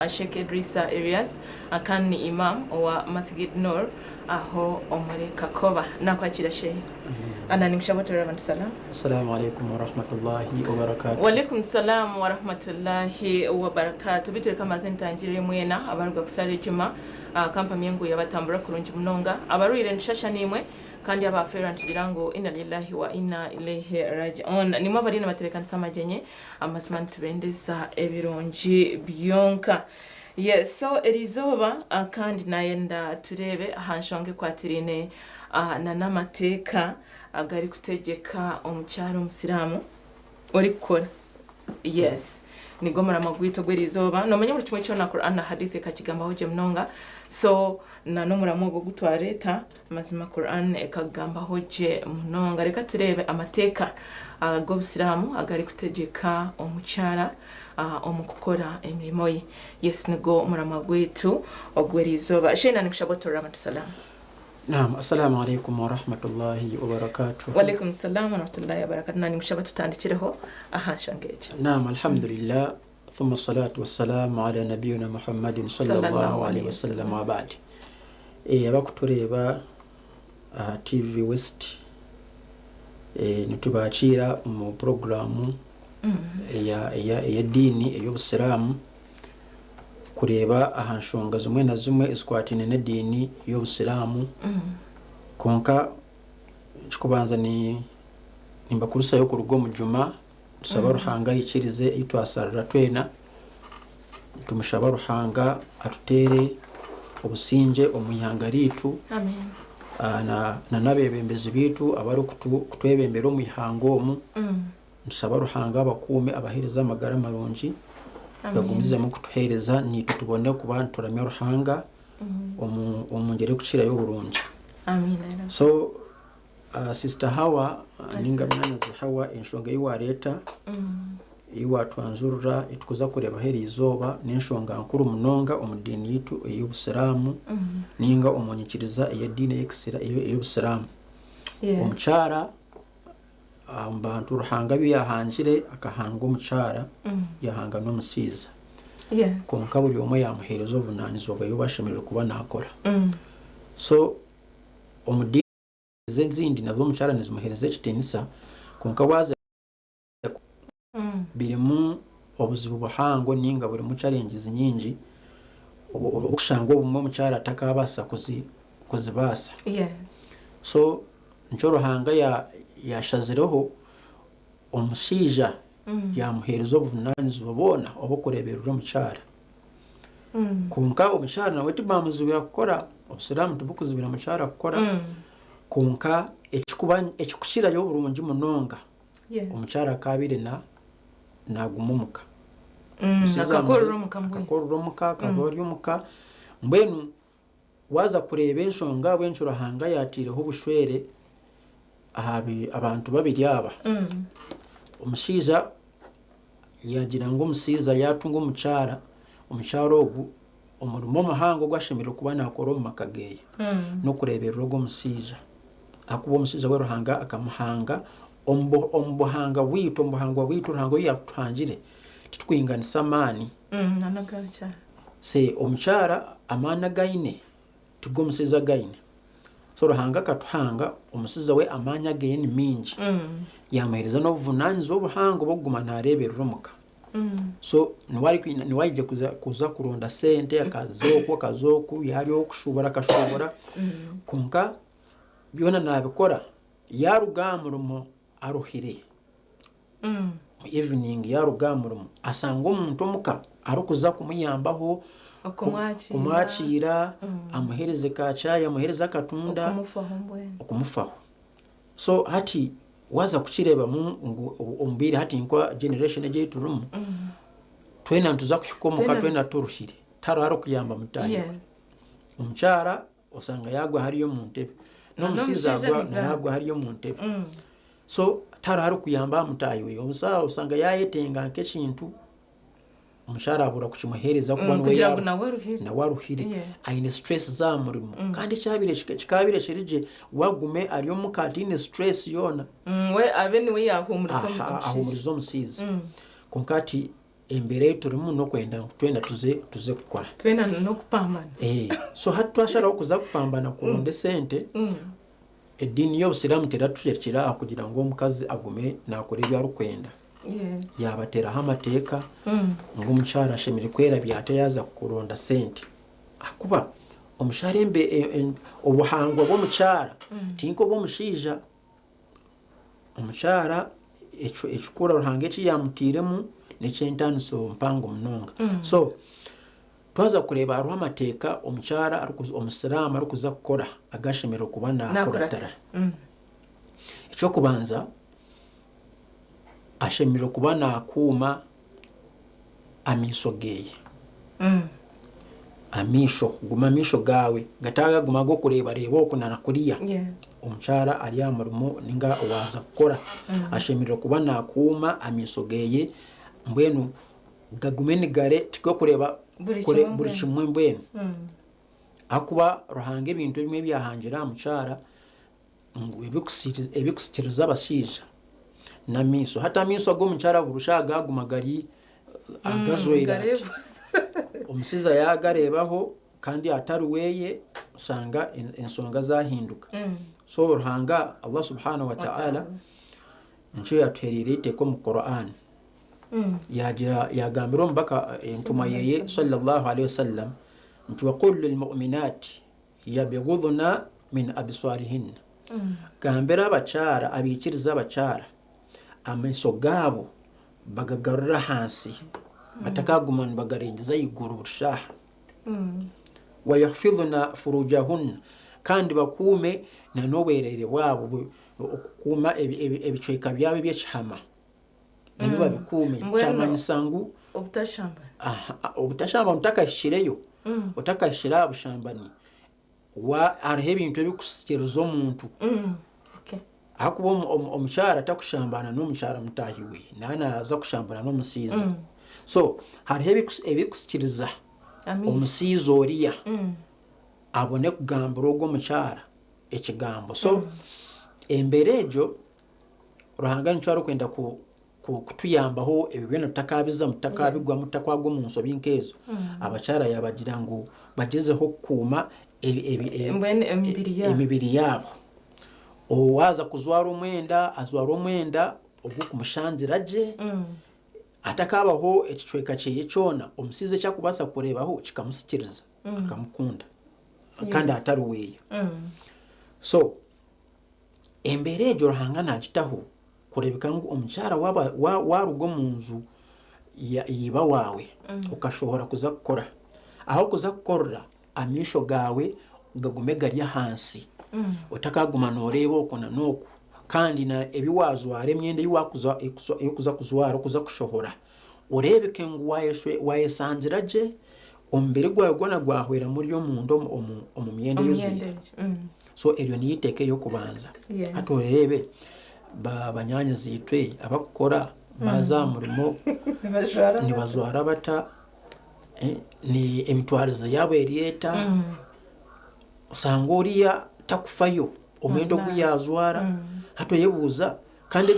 Sheikh Edrisa Erias kandi ni Imam owa Masgid Noor aho omuri Kakoba. Nakwakira Sheikh. Na ninkushaba otorere abantu salaam. Assalamu alaikum warahmatullahi wabarakatuh. Walaikum salam warahmatullahi wabarakatuh. Beitu reka mbanze ntangirire mwena abaruga kusaara ejuma. Kampamye ngu yabatambura kurungi munonga. Abarwaire nitushasha naimwe. Kandi abaafeerwa nitugira ngu Inna lillahi wa inna ilaihi raji'un. Nimwe abariyo nibatebeekanisa amagyenyi. Amazima nitubendeza ebirungi byonka. Yes, so erizooba kandi nayenda tureebe aha nshonga ekwatiraine na n'amateeka agarikutegyeka omukyara omusiraamu orikukora. Yes, nigwo muramwa gwaitu ogw'erizooba. Nomanya buri kimwe kyona Quran na Hadith ekakigambaho gye munonga. So na n'omuramwa ogu ogu twareeta Mazima Quran ekakugambaho gye munonga. Reka tureebe amateeka g'obusiraamu agarikutegyeka omukyara omu kukora emirimo ye. Yes nigo muramwa gwaitu ogw'erizooba. Sheina nikushaba oturire abantu salaam. Naam, Assalamu alaikum warahmatullahi wabarakatuhu. Walaikum salaam warahmatullahi wabarakatuhu. Nanye nikushaba tutandikireho aha nshonga egi. Naam, Alhamdulillah, thumma salatu wassalaamu ala nabiyuna Muhammadin sallallahu alaihi wasallam wa ba'd. Abakutureeba aha TV West nitubakiira omu puroguraamu ey'ediini ey'obusiraamu kureeba aha nshonga zimwe na zimwe ezikwataine n'ediini y'obusiraamu. Kwonka ekirikubanza nimbakurisayo kuruga omu juma. Nitushaba Ruhanga aikirize ei twasharira twena. Nitumushaba Ruhanga atuteere obusingye omu ihanga ryaitu n'abeebembezi baitu abarikutwebembera omu ihanga omu. Nitushaba Ruhanga abakuume abaheereze amagara marungi bagumizemu kutuheereza naitwe tubone kuba nituramya Ruhanga omu ngyeri erikukirayo oburungi. So Sister Hawa ninga munyanyazi Hawa enshonga ei wareeta ei watwanjurira ei turikuza kureebaho eriizooba n'enshonga nkuru munonga omu diini yaitu ey'obusiraamu ninga omu nyikiriza ey'ediini ey'obusiraamu. Omukyara omu bantu Ruhanga abu yaahangire akahanga omukyara yaahanga n'omushaija. Kwonka buri omwe yaamuheereza obuvunaanizibwa bwe obu ashemereire kuba naakora. So omu diini ezindi nazo omukyara nizimuheereza ekitiinisa kwonka waaza birimu obuzibu buhango ninga burimu challenges nyingi obukushanga obumwe omukyara atakabaasa kuzibaasa. So nikyo Ruhanga yashazireho omushaija yamuheereza obuvunanizibwa bwona obw'okureeberera omukyara. Kwonka omukyara nawe tibamuzibira kukora, obusiraamu tibukuzibira mukyara kukora, kwonka ekikukirayo oburungi munonga omukyara akaabaire naguma omuka. Akakorera omuka, akaba ari omuka, mbwenu waaza kureeba enshonga ahabw'enki Ruhanga yaataireho obushwere aha bantu babiri aba, omushaija Yaagira ngu omushaija yaatunga omukyara, omukyara ogu omurimo omuhango ogu ashemereire kuba naakora omu maka ge n'okureeberera ogwo omushaija. Ahakuba omushaija we Ruhanga akamuhanga omu buhanga bwaitu, omu buhangwa bwaitu Ruhanga ou yaatuhangire titukwinganisa amaani. Omukyara amaani agu aine tigo omushaija agu aine. So Ruhanga akatuhanga omushaija we amaani ageye ni maingi yamuheereza n'obuvunanizibwa obuhango bw'okuguma nareeberera omuka. So niwe aije kuza kuronda sente akaza oku akaza oku yaaba ari ow'okushuubura akashuubura kwonka byona nabikora yaruga aha murimo aruhire. Evening yaruga aha murimo ashanga omuntu omuka arikuza kumuyambaho kumwakiira amuhereze ka chai amuhereze akatunda okumufaho. So hati waaza kukireebamu ngu omu bwire hati nka generation egi ei turimu twena nituza kuhika omuka twena turuhire tihariho arikuyamba mutaahi we. Omukyara osanga yaagwa hariya omu ntebe n'omushaija agwa naye agwa hariya omu ntebe. So tihariho arikuyamba aha mutaahi we omushaija osanga yaayetenga nk'ekintu omukyara abura kukimuheereza ahakuba niwe Kugira ngu nawe aruhire. nawe aruhire aine stress z'aha murimo kandi ekyabaire kikaabaire kiri gye we agume ari omuka ataine stress yoona We abe niwe yaahuumuriza omushaija. Ahuumurize omushaija. Kwonka hati. Embeera ei turimu n'okwenda ngu twena tuze tuze kukora. Twena n'okupambana. So hati twasharaho kuza kupambana kuronda esente, ediini y'Obusiraamu teraturekire aha kugira ngu omukazi agume naakora ebi arikwenda. Yaabateeraho amateeka ngu omukyara ashemereire kwerabya ata yaaza kuronda sente. Ahakuba omukyara obuhangwa bw'omukyara ti nk'obw'omushaija. Omukyara ekikura Ruhanga eki yaamutairemu n'eky'entaaniso mpango munonga. So twaza kureeba hariho amateeka omukyara omusiraamu arikuza kukora agu ashemereire kuba naakuratira. Eky'okubanza ashemereire kuba naakuuma amaisho geeye. Amaisho, guma amaisho gaawe gatagaguma ag'okureebareeba oku na kuriya. Omukyara ari aha murimo ninga owaaza kukora ashemereire kuba naakuuma amaisho geeye mbwenu gagume nigare tigarikureeba buri kimwe mbwenu. Ahakuba Ruhanga ebintu ebimwe ebi yaahangire aha mukyara ngu ebirikusikiriza abashaija n'amaisho. Hati amaisho ag'omukyara buri shaaha gaguma gari agajwaire ati. Omushaija yaagareebaho kandi atari weeye oshanga enshonga zaahinduka. So Ruhanga Allah subhana wa ta'ala nikyo yaatuheereire eiteeka omu Quran. Yaagira yaagambira omubaka entumwa yeye sallallahu alaihi wasallam nti waqul lilmu'minati Yabghudhna min abswarihinna, Gambira abakyara abaikiriza abakyara amaiso gaabo bagagarure ahansi batakaguma nibagarengyeza ahaiguru buri shaaha. Wayahfidhna furujahunna, kandi bakuume na n'obwerere bwabo, okukuuma ebicweka byabo eby'ekihama nabyo babikuume. Kyamanyisa ngu obutashambana otakahikireyo, otakahikire aha bushambani, hariho ebintu ebirikusikiriza omuntu. Ahakuba omukyara takushambana n'omukyara mutaahi we, naaba naaza kushambana n'omushaija. So hariho ebirikusikiriza omushaija oriya abone kugambira ogwo omukyara ekigambo. So embeera egyo Ruhanga nikyo arikwenda kutuyambaho ebyo byona tutakabizamu, tutakabigwamu, tutakwagwa omu nshobi nk'ezo. Abakyara yaabagira ngu bagyezeho kukuuma emibiri yaabo. Waaza kujwara omwenda, ajware omwenda ogurikumushangira gye, hatakaabaho ekicweka kyeye kyona omushaija eki arikubaasa kureebaho kikamusikiriza akamukunda kandi atari weeye. So Embeera egyo Ruhanga naagitaho kureebeka ngu omukyara waaba waaruga omu nju ya iba waawe okashohora kuza kukora, ahu orikuza kukorera amaisho gaawe gagume gari ahansi otakaguma nooreeba oku na n'oku kandi n'ebi waajwara emyenda ei waakuza ei orikuza kujwara orikuza kushohora oreebeke ngu waayeshangira gye omubiri gwawe gwona gwahweramu ori omunda omu myenda ei ojwaire. So eryo niyo iteeka ery'okubanza. Hati oreebe banyaanyazi-itwe abarikukora baaza aha murimo nibajwara bata, emitwarize yaabo eri eta, osanga oriya takufayo omwenda ogu yaajwara. Hati oyebuuza kandi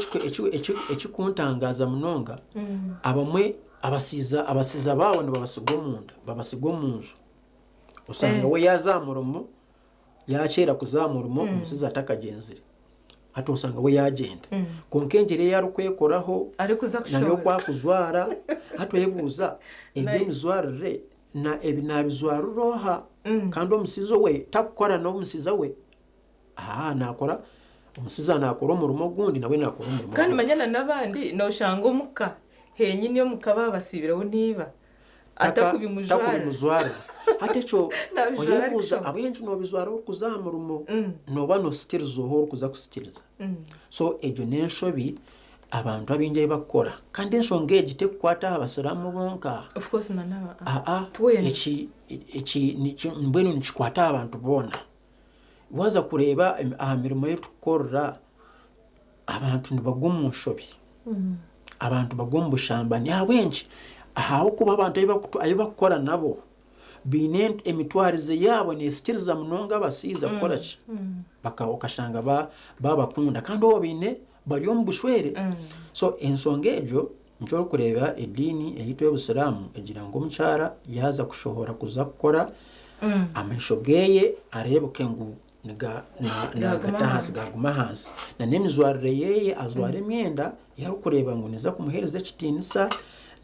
ekirikuntangaaza munonga abamwe abashaija abashaija baabo nibabatsiga omunda, babatsiga omu nju. Osanga we yaaza aha murimo Yaakyera kuza aha murimo omushaija atakagyenzire. Hati osanga we yaagyenda. Kwonka engyeri ei arikwekoraho Arikuza na kushohora. n'oku akujwara, hati oyebuuza egi emijwarire na ebi naabijwarira oha? Kandi omushaija owe takukora n'omushaija we. Aa naakora, omushaija naakora omurimo ogundi nawe naakora omurimo Kandi ogundi. manya na n'abandi nooshanga omuka henyini omuka baabasiibireho n'iba. Atakubimujwarira. Hati ekyo oyebuuza ahabw'enki noobijwara orikuza aha murimo, nooba noosikiriza oha orikuza kusikiriza? So egyo n'enshobi abantu abaingi ei barikukora. Kandi enshonga egi terikukwata aha basiraamu bonka. Aa, eki eki mbwenu nikikwata aha bantu boona. Waaza kureeba aha mirimo ei turikukorera, Abantu nibagwa omu nshobi, abantu bagwa omu bushambani. Ahabw'enki? Ahabw'okuba abantu abu barikukora nabo baine emitwarize yaabo neesikiriza munonga abashaija kukora ki? Okashanga baabakunda kandi waaba obaine bari omu bushwere. So enshonga egyo. Nikyo orikureeba ediini eyaitu ey'obusiraamu egira ngu omukyara yaaza kushohora kuza kukora, amaisho geeye areebeke ngu nagata ahansi, gaguma ahansi. Na n'emijwarire yeeye ajware emyenda ei arikureeba ngu neeza kumuheereza ekitiinisa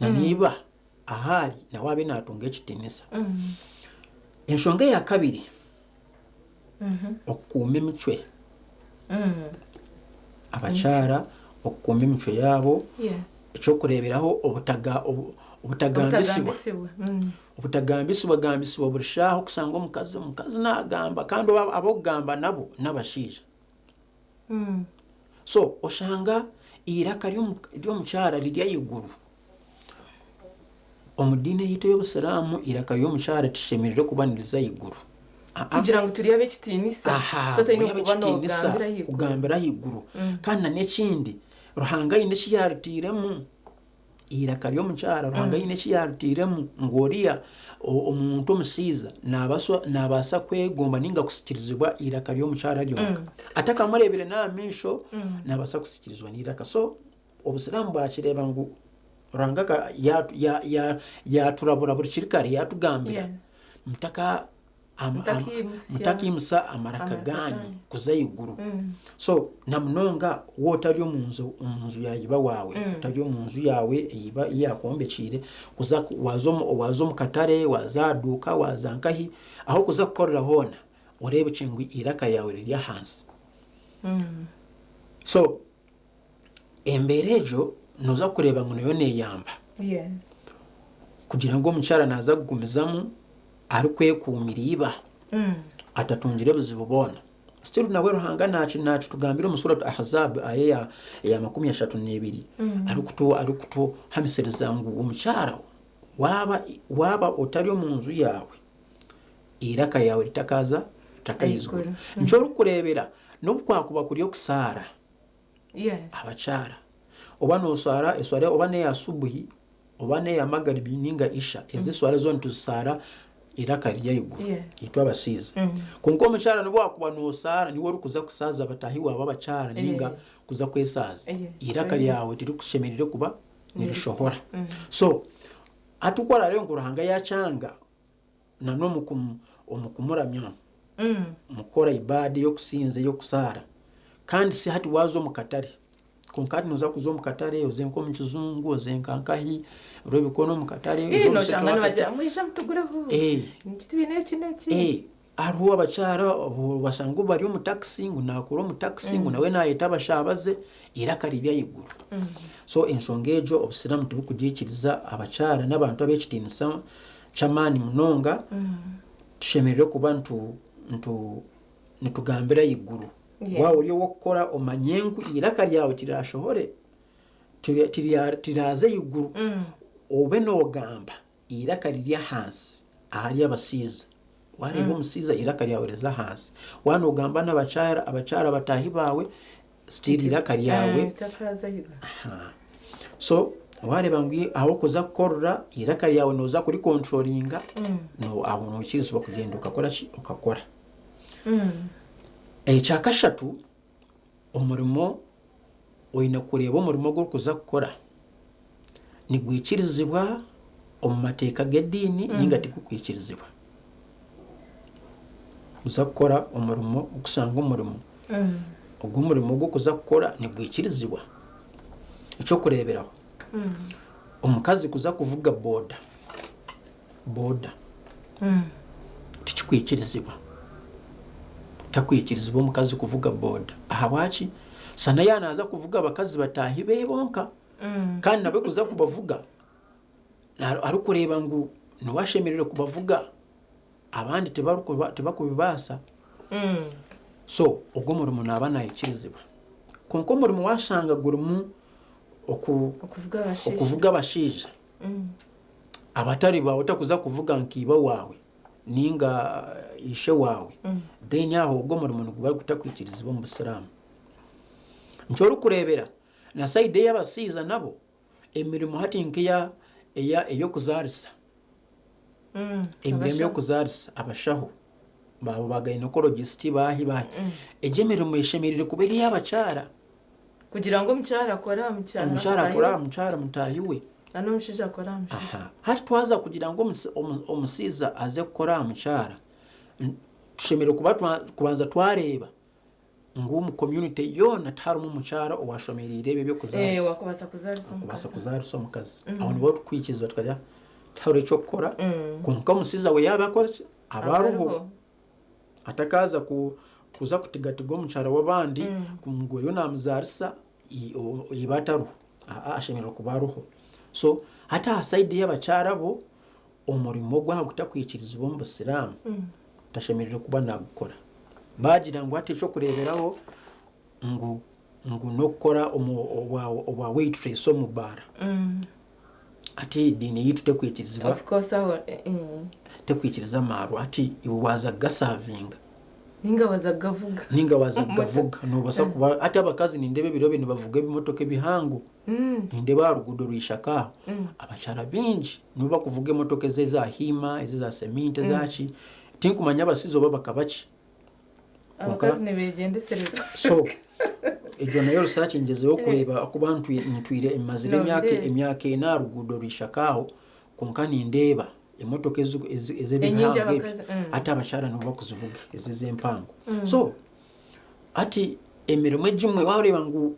na n'iba ahu ari nawe abe naatunga ekitiinisa. Enshonga eya kabiri, okukuuma emicwe. Abakyara okukuuma emicwe yaabo, eky'okureeberaho obutagambisibwa. Obutagambisibwa gambisibwa buri shaaha okushanga omukazi omukazi naagamba kandi ab'okugamba nabo n'abashaija. So oshanga eiraka ry'omukyara riri ahaiguru. Omu diini eyaitu ey'obusiraamu eiraka ry'omukyara tishemereire kuba niriza ahaiguru. Kugira ngu turi ab'ekitiinisa, so toine kuba noogambira ahaiguru. Kugambira ahaiguru. Kandi na n'ekindi, Ruhanga aine eki yaarutairemu. Eiraka ry'omukyara Ruhanga haine eki yaarutairemu ngu oriya omuntu omushaija naabaasa kwegomba nainga kusikirizibwa eiraka ry'omukyara ryonka. Atakamureebire n'aha maisho, naabaasa kusikirizibwa n'eiraka. So obusiraamu bwakireeba ngu Ruhanga yaaturabura buri kiri kare yaatugambira Mutakaimutsya amaraka gaanyu kuza ahaiguru. So na munonga waaba otari omu nju ya iba waawe, otari omu nju yaawe ei iba ei yaakwombekiire, kuza waaza omu katare, waaza aha duuka, waaza nkahi, ah'okuza kukorera hoona, oreebekye ngu eiraka ryawe riri ahansi. So embeera egyo nooza kureeba ngu nayo neeyamba kugira ngu omukyara naaza kugumizamu arikwekuumira iba atatungire buzibu bwona. Still nabwe Ruhanga naakitugambira omu Surat Ahzab aya eya 32 arikutuhamisiriza ngu omukyara waaba otari omu nju yaawe eiraka ryawe ritakaaza ritakaizigura. Nikyo orikureebera n'obu kwakuba kuri okusaara abakyara oba nosaara eswara oba neya subuhi oba neya magaribi ninga isha ezo eswara zoona nituzisaara eiraka riri ahaiguru itwe abashaija. Kwonka omukyara nobu wakuba nosaara niiwe orikuza kusaaza bataahi baawe abakyara ninga kuza kwesaaza eiraka ryawe tirikushemereire kuba nirishohora. So hati ku orareebe ngu Ruhanga yakyanga na n'omu kumuramya, omu kukora ibaada ey'okusinza ey'okusaara. Kandi si hati waaza omu katare, kwonka hati nooza kuza omu katare oze nk'omu kijungu, oze nka nkahi, oreebe omu katare oze omu supermarket. Mwije mutugureho, twine eki n'eki. Hariho abakyara obashanga bari omu takisi ngu naakora omu takisi ngu nawe naayeta abashaabaze, eiraka riri ahaiguru. So enshonga egyo obusiraamu tiburikugiikiriza abakyara n'abantu ab'ekitiinisa ky'amaani munonga tushemereire kuba nitugambira ahaiguru. Waaba ori ow'okukora omanye ngu eiraka ryawe tiriashohore, tiriraze ahaiguru, obe noogamba eiraka riri ahansi ahari abashaija. Waareeba omushaija eiraka ryawe rize ahansi. Waaba noogamba n'abakyara, abakyara bataahi baawe, still eiraka ryawe. So waareeba ngu ahu orikuza kukorera eiraka ryawe nooza kurikonturoringa, aho noikirizibwa kugyenda okakora ki? Okakora. Ekyakashatu, omurimo oine kureeba omurimo ogu orikuza kukora nigwikirizibwa omu mateeka g'ediini ninga tigukwikirizibwa. Kuza kukora omurimo okushanga omurimo, ogwo omurimo ogu orikuza kukora nigwikirizibwa. Eky'okureeberaho, omukazi kuza kuvuga boda, boda tikikwikirizibwa. Takwikirizibwa omukazi kuvuga boda. Ahabwaki? Shana yaaba naaza kuvuga abakazi bataahi be bonka kandi nabwe kuza kubavuga arikureeba ngu niwe ashemereire kubavuga abandi tibarikubibaasa. So ogwo omurimo naaba naikirizibwa. Kwonka omurimo waashanga gurimu okuvuga abashaija abatari baawe otarikuza kuvuga nka iba waawe ninga ishe waawe, then aho ogwo omurimo niguba gutakwikirizibwa omu busiraamu. Nikyo orikureebera na sayidi ey'abashaija nabo emirimo hati nk'eya ey'okuzaarisa, emirimo ey'okuzaarisa abashaho baaba ba gynaecologist baahi baahi, egyo emirimo eshemereire kuba eri ey'abakyara. Kugira ngu omukyara akore aha mukyara Omukyara mutaahi akore we. aha mukyara mutaahi we. Na n'omushaija akore aha mushaija. Aha. Hati twaza kugira ngu omushaija aze kukora aha mukyara, tushemereire kuba kubanza twareeba ngu omu community yoona tiharimu mukyara owashomereire ebyo eby'okuzaarisa. Wakubaasa kuzaarisa omukazi. Kubaasa kuzaarisa omukazi. Aho nibwo orikwikirizibwa tukagira tihariho eky'okukora, kwonka omushaija we yaaba akora ki? Aba ariho. Atakaaza kuza kutigatiga omukyara w'abandi ngu oriyo namuzaarisa iba atariho. Aa ashemereire kuba ariho. So hati aha sayidi y'abakyara bo, omurimo gwaba gutakwikirizibwa omu busiraamu, tashemereire kuba nagukora. Baagira ngu hati eky'okureeberaho ngu ngu n'okukora obwa waitress omu baara. Hati ediini yaitu tekwikirizibwa. Of course aho Tekwikiriza amaarwa. Hati iwe waaza kugasavinga. Ninga waza kugavuga. Ninga waza kugavuga noobasa kuba hati abakazi nindeeba ebiro ebi nibavuga ebimotoka ebihango. Nindeeba aha ruguudo rwa Ishaka aho abakyara baingi nibo bakuvuga emotoka ezi eza hiima, ezi eza seminti ezaki. Tinkumanya abashaija oba bakaba ki. Kwonka Abakazi nibegyendesereza. So egyo nayo research ngyezeho kureeba ahakuba ntwire mazire emyaka Nobireeba. emyaka ena aha ruguudo rwa Ishaka aho kwonka nindeeba emotoka Enyingi ez'ebihango ebi abakazi. hati abakyara nibo bakuzivuga ezi ez'empango. So hati emirimo egimwe waareeba ngu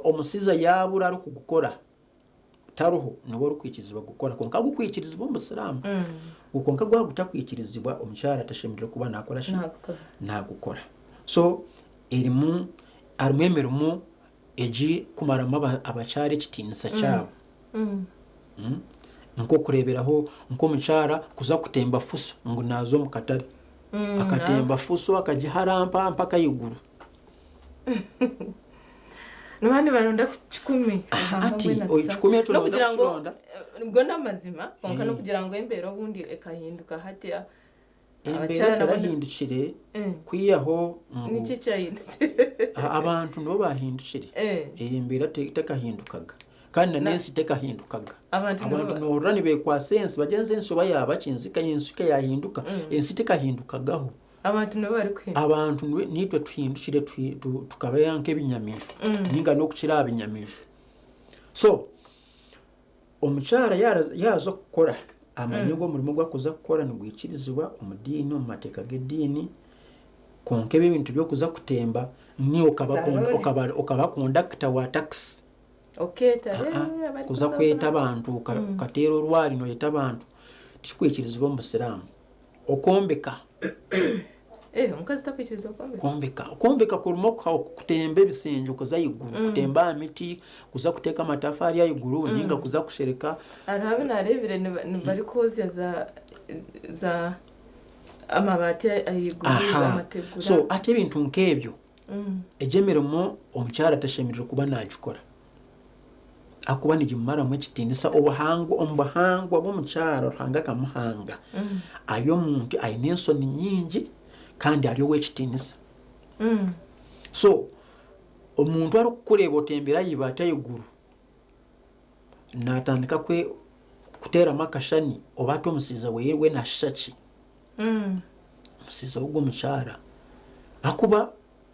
omushaija yaabura arikugukora tariho niwe orikwikirizibwa kugukora kwonka gukwikirizibwa omu busiraamu kwonka gwaba gutakwikirizibwa omukyara tashemereire kuba naakora ki? Naagukora. Naagukora. So erimu harimu emirimo egi kumaramu abakyara ekitiinisa kyabo. Nk'okureeberaho nk'omukyara kuza kutemba fuso ngu naaza omu katare. Akatemba fuso akagiharampa mpaka ahaiguru. Niba nibaronda kikumi. Hati ekikumi ekyo noyenda N'okugira ngu kukironda. Go n'amazima kwonka n'okugira ngu embeera obundi ekahinduka hati Embeera abakyara nabo terahindukire kwihaho ngu Niki ekyahindukire? Abantu nibo bahindukire. Embeera tekahindukaga kandi na n'ensi tekahindukaga. Abantu nibo Abantu nohurira nibekwasa ensi bagira ngu ensi oba yaaba ki ensi ka yahinduka, ensi tekahindukagaho. Abantu nibo barikuhinduka. Abantu niitwe tuhindukire tukaba nk'ebinyamaishwa ninga n'okukira aha binyamaishwa. So omukyara yaaza kukora amanye ngu omurimo ogu arikuza kukora nigwikirizibwa omu diini omu mateeka g'ediini kwonka ebi ebintu by'okuza kutemba niiwe Zaroore. okaba kondakita wa takisi. Okeeta, Aa, kuza abarikuza kweta kura. abantu okateera orwari nooyeta abantu tikikwikirizibwa omu busiraamu. Okwombeka. Omukazi takwikiriza okwombeka? Kwombeka. Okwombeka kurimu kutemba ebishengye kuza ahaiguru, kutemba aha miti, kuza kuteeka amatafaari ahaiguru ninga kuza kushereka. Hariho abu naareebire barikwozya za za amabaati ahaiguru, amategura. So hati ebintu nk'ebyo, egyo emirimo omukyara tashemereire kuba naagikora ahakuba nigimumaramu ekitiinisa. Obuhangwa omu buhangwa bw'omukyara Ruhanga akamuhanga ari omuntu aine enshoni nyingi kandi ari ow'ekitiinisa. So omuntu arikukureeba otembire aha ibaati ahaiguru naatandika kuteeramu akashani oba ati omushaija we we naashusha ki? Omushaija w'ogwo mukyara. Ahakuba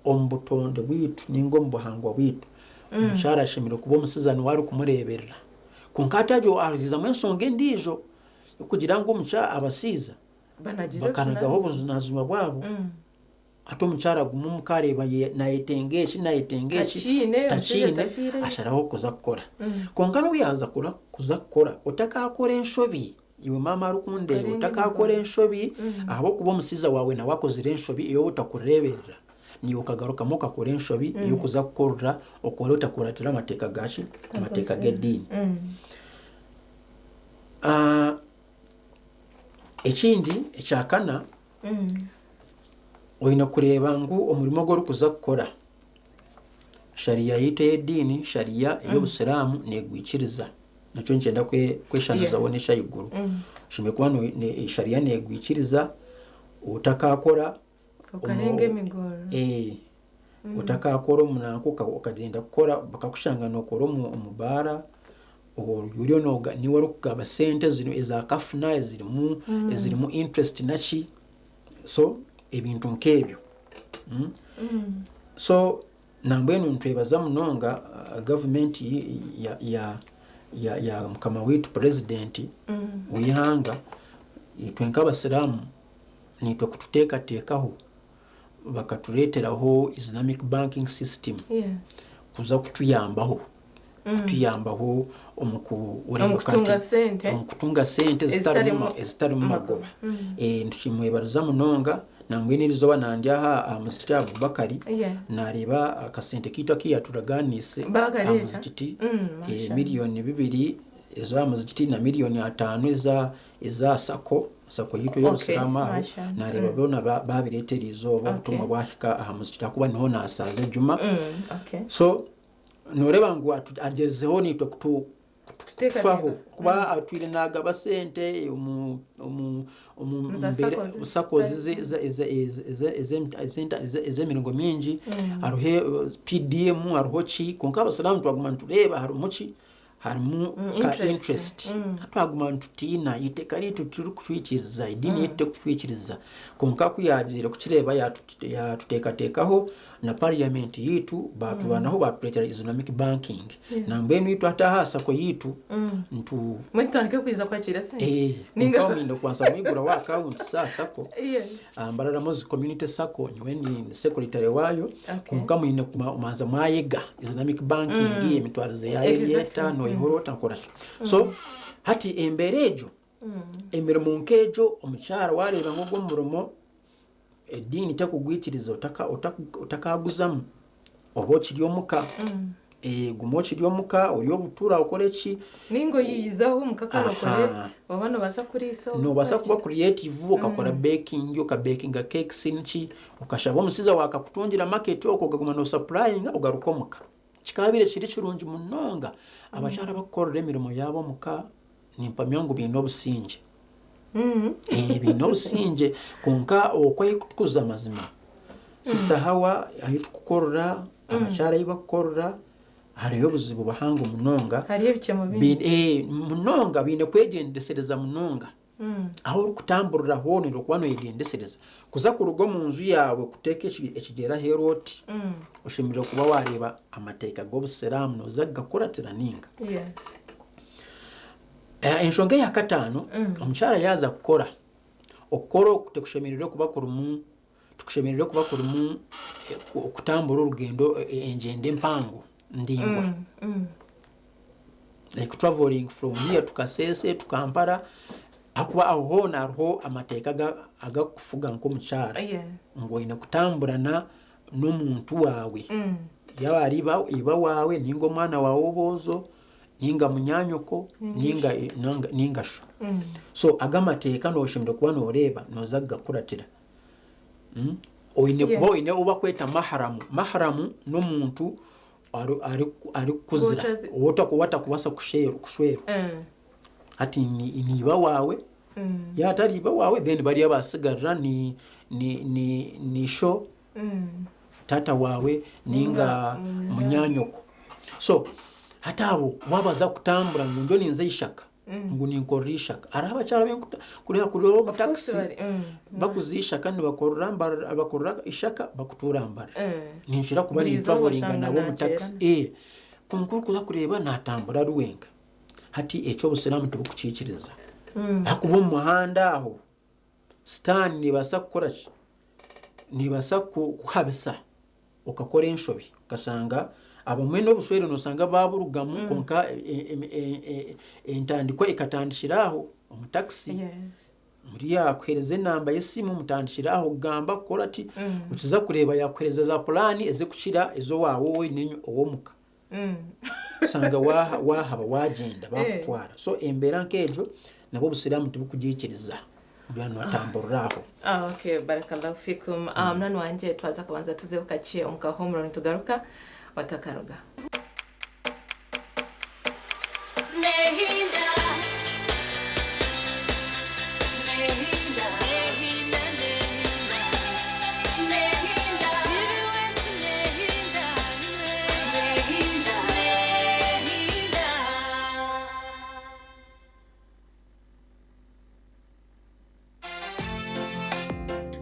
omu butonde bwaitu ninga omu buhangwa bwaitu, omukyara ashemereire kuba omushaija niwe arikumureeberera. Kwonka hati harizamu enshonga endiijo y'okugira ngu abashaija Banagire bakanagaho obujunaanizibwa. obujunaanizibwa bwabo. Hati omukyara aguma omuka areeba nayetenga eki nayetenga eki Takiine, omushaija takiine tafiireyo. asharaho kuza kukora. Kwonka n'obu yaaza kuza kukora otakaakora enshobi iwe maama arikundeeba Okarenga otakaakora emikono. enshobi ahabw'okuba omushaija waawe nawe akozire enshobi ei otakureeberera niiwe okagarukamu okakora enshobi ey'okuza kukorera okore otakuratira amateeka gaki? Amateeka g'ediini. Ekindi ekyakana oine kureeba ngu omurimo ogu orikuza kukora shariya yaitu ey'ediini shariya ey'obusiraamu neegwikiriza. Nikyo nikyenda kweshanazaho n'ekyahaiguru. Oshemereire kuba shariya neegwikiriza otakaakora Okarenga emigororo. Otakaakora omunanka okagyenda kukora bakakushanga nookora omu baara oriyo niiwe orikugaba sente zino eza kafuna ezirimu interest naki so ebintu nk'ebyo. So Nambwenu nitwebaza munonga gavumenti ya mukama waitu purezidenti w'eihanga, itwe nk'abasiraamu niitwe kututeekateekaho bakatureeteraho Islamic banking system kuza kutuyambaho kutuyambaho omu kutunga sente ezitarimu magoba. Nitukimwebariza munonga. Nambwenu erizooba nandi aha muzikiti Abubakari nareeba akasente kaitu aku yaturaganiise aha muzikiti, 2 million ez'aha muzikiti na 5 million eza SACCO, SACCO yaitu ey'obusiraamu aho. Nareeba boona babireeta erizooba, obutumwa bwahika aha muzikiti ahakuba niho nasaaza ejuma. So noreeba ngu agyezeho niitwe kutufaho kuba atwire nagaba sente omu SACCOs ez'emiringo mingi, hariho PDM, hariho ki, kwonka abasiraamu twaguma nitureeba harimu ki, harimu ka interest. Twaguma nitutiina, eiteeka ryaitu tirikutwikiriza, ediini yaitu terikutwikiriza. Kwonka ku yagiire kukireeba yatuteekateekaho na parliament yaitu, baturwanaho batureetera Islamic banking. Nambwenu itwe hati aha SACCO yaitu ntu Mutandike kwiza kwakira sente. Kwonka omwine kubanza mwiguraho account sa SACCO, Mbarara Mosque Community SACCO, nyowe ni secretary waayo. Kwonka mwine kubanza mwayega Islamic banking, emitwarize yayo eryeta noyihura ota nkora ki. So hati embeera egyo, emirimo nk'egyo, omukyara wareeba ngu ogwo omurimo ediini tekugwikiriza, otakaguzamu, oba okiri omuka, guma okiri omuka, ori obutura okore ki. Ninga oyiyizaho omuka kare okore oba nobaasa kuriisa. Nobaasa kuba creative, okakora baking, okabakinga cakes niki, okashaba omusiza wawe akakutungira market okwo, okaguma nosupplyinga, ogaruka omuka. Kikabaire kiri kirungi munonga. Abakyara abakukorera emirimo yaabo omuka, nimpamya ngu baine obusingye. Baine obusingye. Kwonka okwo ahi kutukuza amazima, Sister Hawa, ahi tukukorera, abakyara ahi bakukorera, hariyo obuzibu buhango munonga. Hariyo ebikyemo bingi. Munonga baine kwegyendesereza munonga. Ahu orikutamburira hoona oine kuba noyegyendesereza. Kuza kuruga omu nju yaawe kuteeka ekigyere aheeru oti, oshemereire kuba wareeba amateeka g'obusiraamu noza kugakuratira ninga. Enshonga eya kataano, omukyara yaaza kukora, okukora oku tikushemereire kuba kurimu tikushemereire kuba kurimu okutambura orugendo, engyendo empango ndaingwa. Like traveling from here to Kasese to Kampala, ahakuba aho hoona hariho amateeka agakufuga nk'omukyara ngu oine kutamburana n'omuntu waawe, yaaba ari iba waawe ninga omwana waawe w'obwojo ninga munyanyoko ninga sho. So aga amateeka noshemereire kuba noreeba noza kugakuratira. Oine kuba oine ou bakweta maharamu. Maharamu n'omuntu arikukuzira, ou otakubaasa kushwerwa. Hati ni iba waawe, yaaba atari iba waawe, then bariya abasigarira ni sho, taata waawe ninga munyanyoko. So hati abo wabaza kutambura ngu njo ninza ishaka, ngu ninkorera ishaka, hariho abakyara kuriya omu takisi bakuza ishaka, nibakorera Mbarara, bakorera ishaka bakutuura Mbarara. Ninkira kuba nintravelinga nabo omu takisi, kwonka orikuza kureeba natambura ari wenka. Hati ekyo obusiraamu tibukukiikiriza ahakuba omu muhanda aho sitaani neebaasa kukora ki, neebaasa kukuhabisa okakora enshobi, okashanga abamwe n'obushwere noshanga baburugamu, kwonka entandikwa ekatandikira aho omu takisi. Muri yakuheereza enamba y'esimu, mutandikira aho kugamba kukora ti, okiza kureeba yakuheereza za puraani ezikukira ez'owaawe wenyine ow'omuka, osanga wahaba wagyenda bakutwara. So embeera nk'egyo nabwo obusiraamu tibukugiikiriza notamburira aho. Okay, barakallahu fikum. Munani wangye, twaza kubanza tuzeho kakye omu kahumuro, nitugaruka, watakaruga. Nehinda. Nehinda. Nehinda. Nehinda. Nehinda. Nehinda. Nehinda. Nehinda.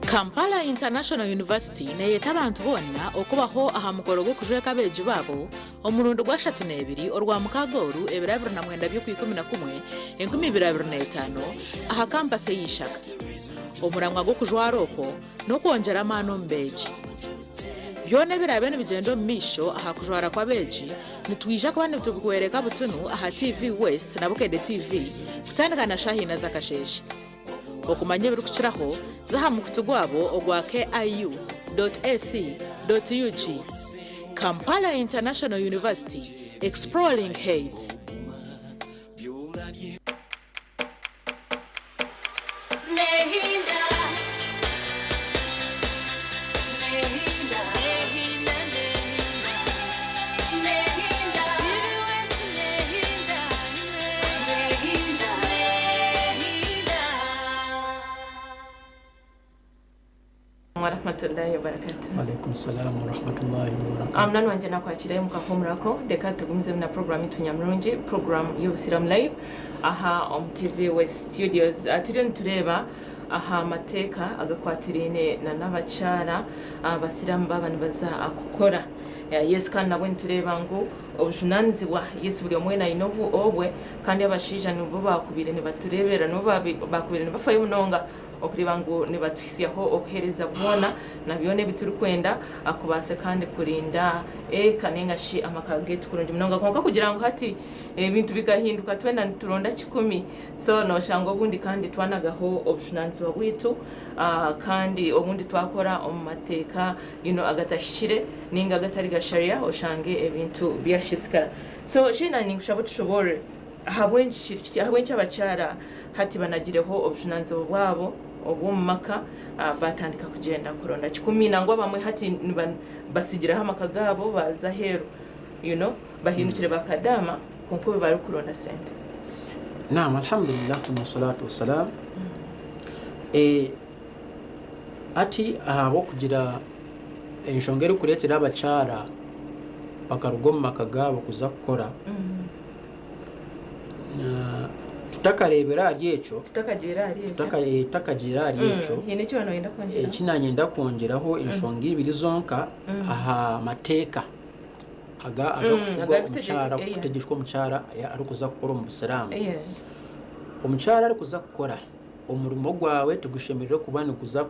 Kampala International University neeyeta abantu boona okubaho aha mukoro gw'okujweka abeegi baabo omurundi gwa 32 Orwamukaaga oru ebiro 29 by'Okwikumi-na-kumwe 2025 aha kampasi ey'eishaka. Omuramwa gw'okujwara okwo n'okwongyera amaani omu beegi. Byona ebiraabe nibigyenda omu maisho aha kujwara kw'abeegi nitwija kuba nitubikworeka butunu aha TV West na Bukedde TV kutandika na shaaha ina z'akasheeshe. Okumanya ebirikukiraho, za aha mukutu gwabo ogwa KIU dot AC dot ug. Kampala International University, Exploring Heights. Warahmatullahi wabarakatuh. Alaikum salam warahmatullahi wabarakatuh. Munani wangye nakwakirayo mukahumurako reka tugumizemu na program yitu nyamurungi program y'obusiramu live aha omu TV West Studios. Turiyo nitureeba aha mateeka agakwatiraine na n'abakyara abasiramu baaba nibaza kukora. Yes kandi nabwe nitureeba ngu obujunanizibwa yes buri omwe aine obwe kandi abashaija nibo bakubaire nibatureeberera nibo bakubaire nibafayo munonga okureeba ngu nibatuhitsyaho obuheereza bwona na byona ebi turikwenda kubaasa kandi kurinda eka nainga shi amaka gaitu kurungi munonga. Kwonka kugira ngu hati ebintu bikahinduka twena nituronda kikumi so noshanga obundi kandi twanagaho obujunanizibwa bwaitu kandi obundi twakora omu mateeka you know, agatahikire nainga agatari ga sharia oshange ebintu byashisikara. So Sheena ninkushaba otushoboorore Ahabw'enki kiri kiti? Ahabw'enki abakyara hati banagireho obujunanizibwa bwabo obw'omu maka batandika kugyenda kuronda kikumi? Nangwa abamwe hati batsigireho amaka gaabo baaza aheeru you know bahindukire ba kadaama kwonka obwo barikuronda sente. Naam alhamdulillah thumma salatu wassalam hati ahabw'okugira enshonga erikureetera abakyara bakaruga omu maka gaabo kuza kukora, Tutakareebire ahari ekyo, Tutakagiire ahari ekyo. tutakagiire ahari ekyo, Haine eki waaba nooyenda kwongyeraho? eki naanyenda kwongyeraho enshonga ibiri zonka aha mateeka aga agarikufuga agarikutegyeka, omukyara, yeah. kutegyeka omukyara arikuza kukora omu busiraamu. Yeah. Omukyara arikuza kukora, omurimo gwawe tigushemereire kuba niguza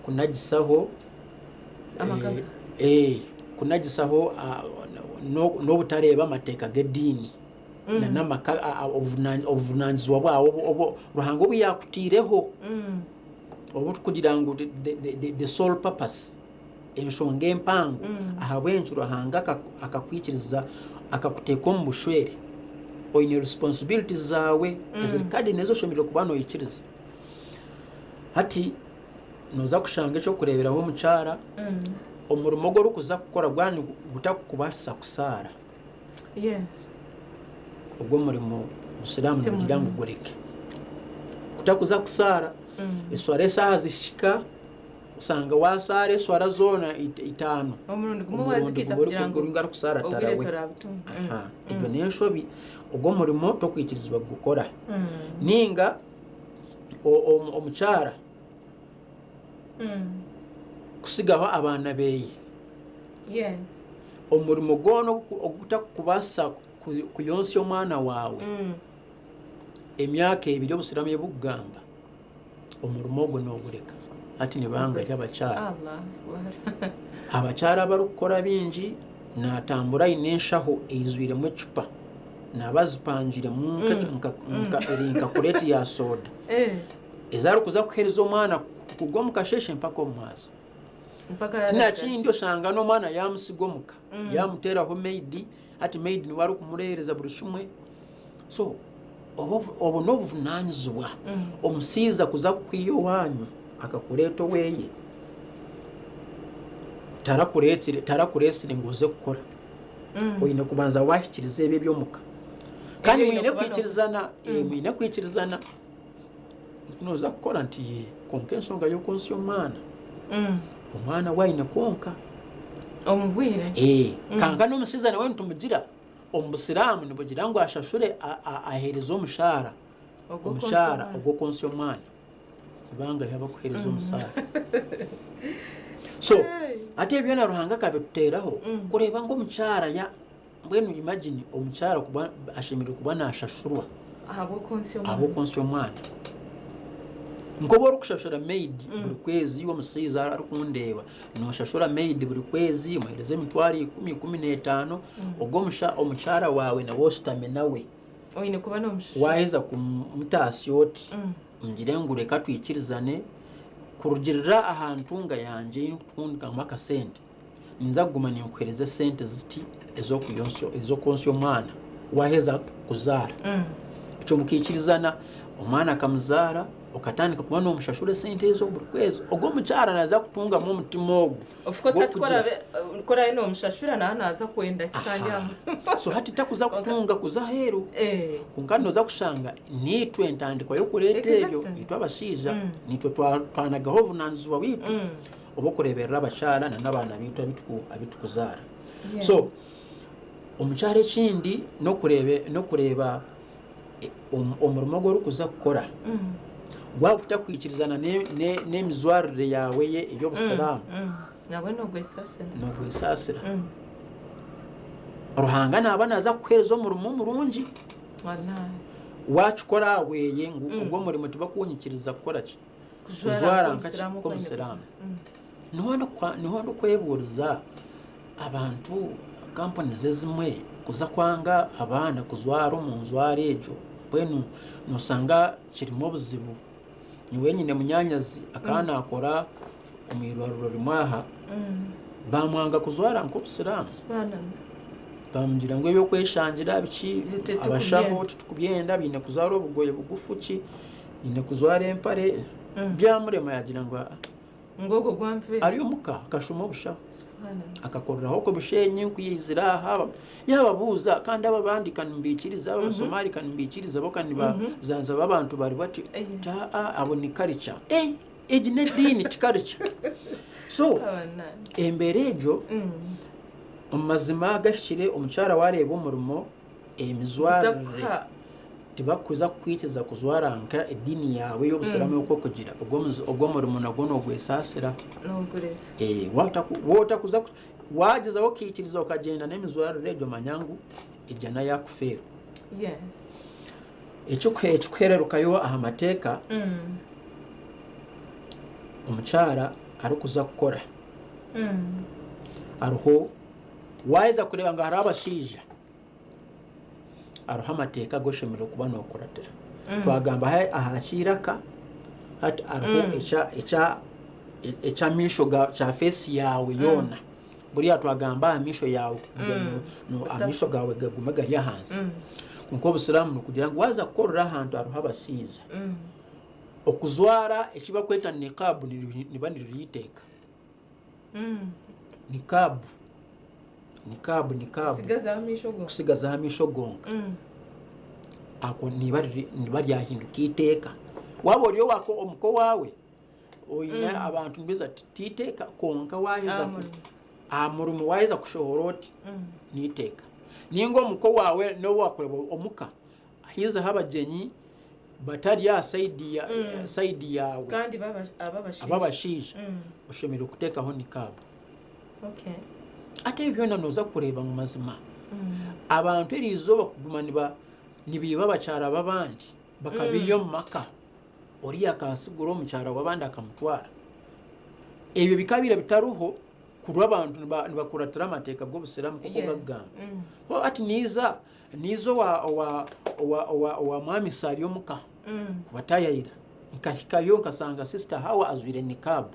kunagisaho Amaka ge. Kunagisaho n'obutareeba amateeka g'ediini n'amaka obuvunanizibwa bwawe obu Ruhanga obu yaakutaireho obu turikugira ngu the sole purpose enshonga empango ahabw'enki Ruhanga akakwikiriza akakuteeka omu bushwere oine responsibilities zaawe eziri cardinal ezi oshemereire kuba noikiriza. Hati Nooza kushanga eky'okureeberaho omukyara, omurimo ogu orikuza kukora gwaba gutakukubaasisa kusaara, ogwo omurimo obusiraamu nibugira ngu gureke. Kutakuza kusaara, eswara eshaaha zihika, oshanga waasaara eswara zoona itaano, Omurundi gumwe omurundi waazigaita gumwe kugira ngu ori arikusaara obwire tarawe. torabutunga. Egyo n'enshobi, ogwo omurimo tokwikirizibwa kugukora. Nainga omukyara kutsigaho abaana beye. Omurimo gwona ogutakukubaasisa kuyonsya omwana waawe emyaka ebiri obusiraamu ei burikugamba, omurimo ogwo noogureka. Hati nibanga ry'abakyara. Abakyara abarikukora bingi naatambura aine enshaho eijwiremu ecupa naaba azipangiremu eri nka kureeti ya sooda. Ezi arikuza kuheereza omwana kuruga omu kasheeshe mpaka omu mwazyo. Tinakindi oshanga n'omwana yaamutsiga omuka, yaamuteeraho maid, hati maid niwe arikumureereza buri kimwe. So obwo n'obuvunaanizibwa. Omushaija kuza kukwiha owaanyu akakureeta oweeye, tarakureetsire ngu oze kukora. Oine kubanza waahikiriza ebi eby'omuka. Kandi mwine kwikirizana, mwine kwikirizana. Nooza kukora nti yee, kwonka enshonga y'okwontsya omwana, omwana we aine kwonka. Omu bwire? Ee, kanka n'omushaija nawe nitumugira, omu busiraamu nibugira ngu ashashure aheereze omushaara, Ogw'okwontsya omushaara omwana. ogw'okwontsya omwana. Bangahi abakuheereza omusaara? So hati ebyo byona Ruhanga akabituteeraho kureeba ngu omukyara ya mbwenu imagine omukyara kuba ashemereire kuba naashashurwa Ahabw'okwontsya omwana. ahabw'okwontsya omwana. Nk'obu orikushashura maid buri kwezi iwe omushaija arikundeeba, nooshashura maid buri kwezi omuheereza emitwaro ikumi, 15, ogwo omukyara waawe nawe oshutami nawe. Oine kuba noomushashura. Waaheza kumutaasya oti, Ngire ngu reka twikirizane kurugirira aha ntunga yangye ei ndikutungamu akasente, ninza kuguma ninkuheereza esente ziti ez'okwontsya omwana waaheza kuzaara. Ekyo mukaikirizana, omwana akamuzaara, okatandika kuba noomushashura esente ezo buri kwezi, ogwo omukyara naaza kutungamu omutima ogwo. Of course hati ku oraabe noomushashura naaba naaza kwenda ki kandi aha. So hati takuza kutunga kuza aheeru. Kwonka nooza kushanga niitwe entandikwa y'okureeta ebyo, itwe abashaija niitwe twanagaho obuvunaanizibwa bwaitu obw'okureeberera abakyara n'abaana baitu abu turikuzaara. So omukyara ekindi n'okureeba omurimo ogu orikuza kukora gwaba gutarikwikirizana n'emijwarire yaawe ey'obusiraamu, noogwesaasira. Ruhanga naaba naaza kukuheereza omurimo murungi waakikora ahabweye ngu ogu omurimo tibakunyikiriza kukora ki? Kujwara nk'omusiraamu. Niho ndikwebuuriza abantu kampuni ezimwe kuza kwanga abaana kujwara omu njwara egyo mbwenu noshanga kirimu obuzibu. Nyowe nyine munyaanyazi akaba naakora omu irwariro rimwe aha, baamwanga kujwara nk'omusiraamu. Baamugira ngu eby'okweshangira biki, abashaho titukubyenda baine kujwara obugoye bugufu ki, baine kujwara empare, byamurema yaagira ngu Ngu ogwo gwampeera. Ari omuka akashoma obushaho. Akakoreraho okwo Bushenyi ku yaizire aha yaababuuza kandi abo abandi ka nibaikiriza abo Abasomali ka nibaikiriza bo ka nibazanzaba abantu bari bati ati aa abo ni karica. Eh egi n'ediini ti karica. So embeera egyo omu mazima agahikire omukyara waareeba omurimo emijwarire Tibakuza kukwikiriza kujwara nka ediini yaawe ey'obusiraamu oku okugira. Ogwo omurimo nagwo noogwesaasira. Waaba waagyezaho okaikiriza okagyenda n'emijwarire egyo manya ngu ejjana yaakufeerwa. Ekikuhererukayo aha mateeka, omukyara arikuza kukora hariho waaheza kureeba ngu hariho abashaija Hariho amateeka agu oshemereire kuba nookuratira. Twagamba aha ky'eiraka, hati hariho eky'amaisho kya feesi yaawe yoona. Buriya twagamba aha maisho yaawe kugira ngu amaisho gaawe gagume gari ahansi. Kwonka obusiraamu nikugira ngu waaza kukorera ahantu hariho abashaija, okujwara eki barikweta niqab niba niryo eiteeka. Nikaabu, nikaabu, nikaabu. Kutsigazaho amaisho gonka. Kutsigazaho amaisho gonka. Ako niba niba ryahinduka eiteeka. Waaba ori owako omuka owaawe, oine abantu nibeeza ti iteeka kwonka waaheza Aha ku murimo. aha murimo waaheza kushohora oti, n'eiteeka. Nainga omuka owaawe n'obu waakureeba omuka haizaho abagyenyi batari aha sayidi ya sayidi yaawe Kandi baba ab'abashaija. ab'abashaija oshemereire kuteekaho nikaabu. Okay. Hati ebyo byona nooza kureeba ngu mazima abantu eri izooba kuguma niba nibaiba abakyara b'abandi bakabaiha omu maka, oriya akaasigura omukyara w'abandi akamutwara. Ebyo bikabaire bitariho kurwa abantu nibakuratira amateeka g'obusiraamu nk'oku gakugamba. Ku hati niiza Niiza owa owa owa owa owa mwami Sali omuka kubatayayira nkahikayo nkasanga sister Hawa ajwaire niqab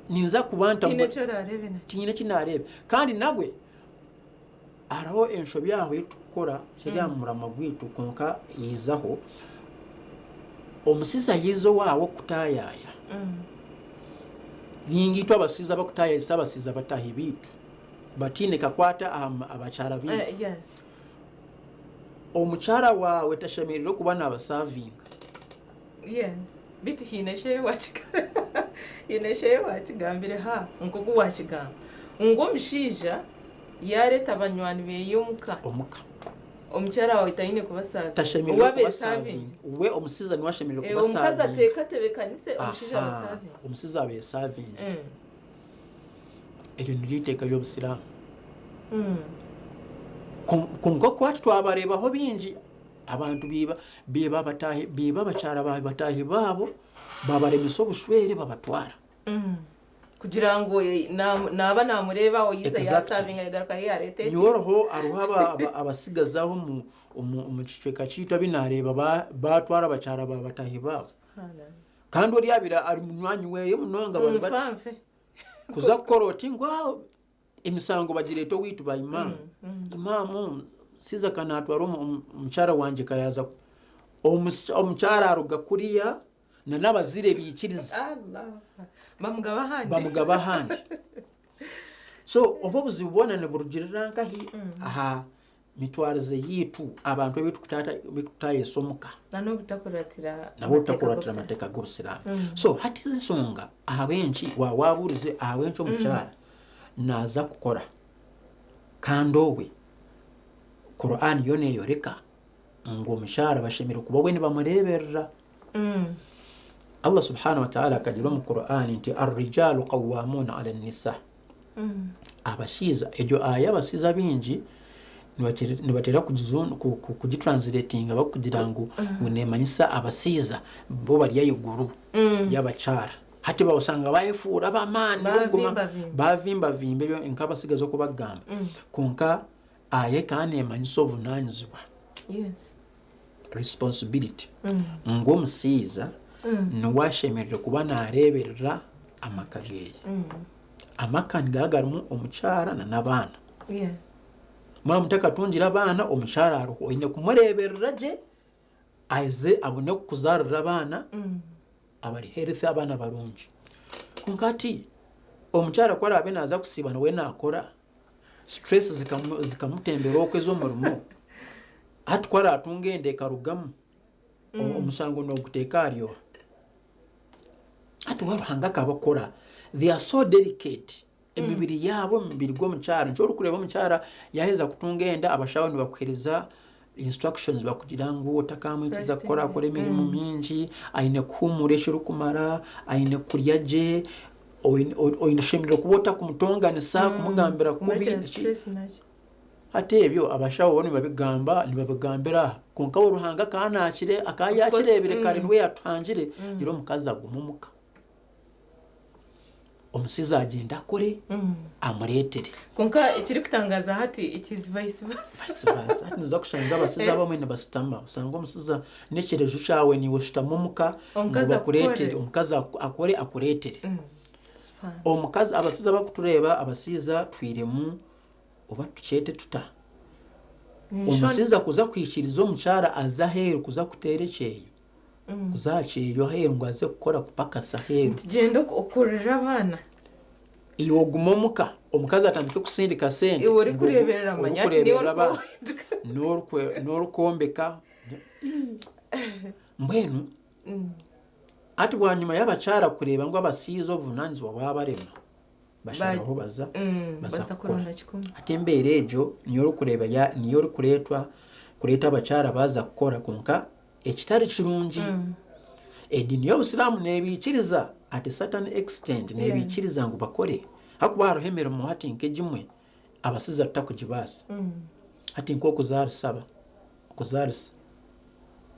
ninza kuba nta Tihaine eki oraareebe na tihaine eki naareebe kandi nabwe hariho enshobi aho ei turikukora kiri aha muramwa gwaitu kwonka yaizaho omusizi yaiza owaawe kukutaayaaya ninga itwe abasiizi abakutaayaayisa abasiizi bataahi baitu bataine kakwate aha bakyara baitu. Omukyara waawe tashemereire kuba naabasavinga. Beitu haine eki ei waakigambire ha nk'oku waakigamba ngu omushaija yaareeta banywani be omuka. Omuka. Omukyara wawe taine kuba savinga. Tashemereire Owabe kuba savinga. savinga we omusiza niwe ashemereire kuba Omukazi savinga. ateeka atebekanise, omushaija Aha, aba savinga. Omusiza abe savinga. Eryo niryo iteeka ry'obusiraamu. Kwonka kwati twabareebaho bingi abantu biiba biiba abataahi biiba abakyara ba bataahi baabo babaremesa obushwere babatwara. Kugira ngu naaba namureeba aho yiza Exactly. yasavinga yagaruka yareeta eki. Nyowe hariho hariho aba- aba- abasigazi aho omu omu omu kicweka kyaitu abu naareeba ba- baatwara abakyara ba bataahi baabo. Subhanallah. Kandi ori abaire ari munywani weeye munonga bari bati. Nfa nfe. Kuza kukora oti ngu aho emisango bagireeta owaitu ba imaamu. Imaamu siza ka naatwara omukyara wangye ka yaaza omukyara aruga kuriya na n'abazaire baikiriza. Allah. Bamugaba ahandi. Bamugaba ahandi. So obu obuzibu bwona niburugirira nkahi? Aha mitwarize yaitu abantu ebi turikutaayesa omuka. Na n'obutakuratira Nabwo obutakuratira amateeka g'obusiraamu. So hati enshonga ahabw'enki waabuurize ahabw'enki omukyara naaza kukora kandi obwe Kur'ani yo neeyoreka ngu omukyara bashemereire kuba we nibamureeberera. Allah subhanahu wa ta'ala akagira omu Kur'ani nti arrijaalu qawwamuuna ala nisa. Abashaija egyo aya abashaija baingi nibatera kugitranslatinga barikugira ngu ngu neemanyisa abashaija bo bari ahaiguru y'abakyara. Hati osanga bayefuura ab'amaani b'okuguma Bavimbavimba. bavimbavimba ebyo nk'abatsigazi oku bakugamba. Kwonka aya ekaba neemanyisa obuvunaanyizibwa. Responsibility. Ngu omushaija niwe ashemereire kuba naareeberera amaka geeye. Amaka nigaba garimu omukyara n'abaana. Mwaba mutakatungire abaana, omukyara ariho oine kumureeberera gye aze abone kukuzaarira abaana abari healthy, abaana barungi. Kwonka hati omukyara ku araabe naaza kusiiba nawe naakora, stress zikamutembera okwo ez'omurimo, hati ku araatunga enda ekarugamu, omushango nooguteeka ahari oha? Hati we Ruhanga akabakora they are so delicate emibiri yaabo, omubiri gw'omukyara. Nikyo orikureeba omukyara yaaheza kutunga enda abashaho nibakuheereza instructions bakugira ngu otakamwikiriza kukora akora emirimo mingi, aine kuhuumura ekirikumara, aine kurya gye, oine oshemereire kuba otakumutonganisa, kumugambira kubi. Kumureetera stress nakyo. Hati ebyo abashaho bo nibabigamba nibabigambira aha kwonka we Ruhanga akaba naakire akaba Of course, yaakireebire kare niwe yaatuhangire gira omukazi agume omuka. Omushaija agyende akore amureetere. Kwonka ekirikutangaza hati it is vice versa. Vice versa. Hati noza kushanga abashaija abamwe nibashutama osanga omushaija n'ekireju kyawe niiwe oshutama omuka ngu Omukazi bakureetere akukore. omukazi akore akureetere. Subhanallah. Omukazi abashaija abarikutureeba abashaija twiremu oba tukyete tuta? Omushaija kuza kwikiriza omukyara aze aheeru kuza kuteera ekyeyo, kuza aha kyeyo aheeru ngu aze kukora kupakasa aheeru. Nti gyenda okurire abaana. Iwe ogume omuka omukazi atandike kusindika sente. Iwe orikureeberera manya ati niiwe Orikureeberera abaana. orikuhinduka. N'orikwombeka. Mbwenu hati bwanyima y'abakyara kureeba ngu abashaija obuvunaanizibwa bwabarema basharaho baza baza Baza kukora. kuronda kikumi. Hati embeera egyo niyo orikureeba niyo orikureetwa kureeta abakyara baaza kukora kwonka ekitari kirungi ediini y'obusiraamu neebiikiriza at a certain extent neebiikiriza ngu bakore hakuba hariho emirimo hati nk'egimwe abashaija tutakugibaasa. Hati nk'okuzaarisa okuzaarisa.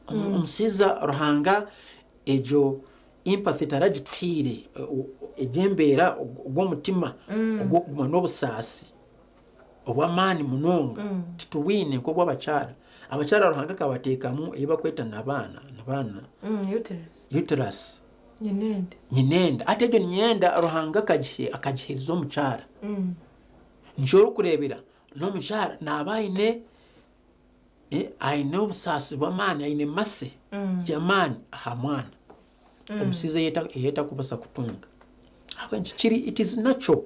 Omushaija Ruhanga egyo empathy taragituhaire egyo embeera ogw'omutima ogw'okuguma n'obusaasi obw'amaani munonga titubwine nk'obw'abakyara. Abakyara Ruhanga akabateekamu ei barikweta nabaana nabaana Uterus. Uterus. Nyinenda. Nyinenda. Hati egyo nyinenda Ruhanga akagiheereza omukyara. Nikyo orikureebera n'omukyara naaba aine aine obusaasi bw'amaani aine mercy y'amaani aha mwana. Omushaija ei atakubaasa kutunga. Ahabw'enki kiri it is natural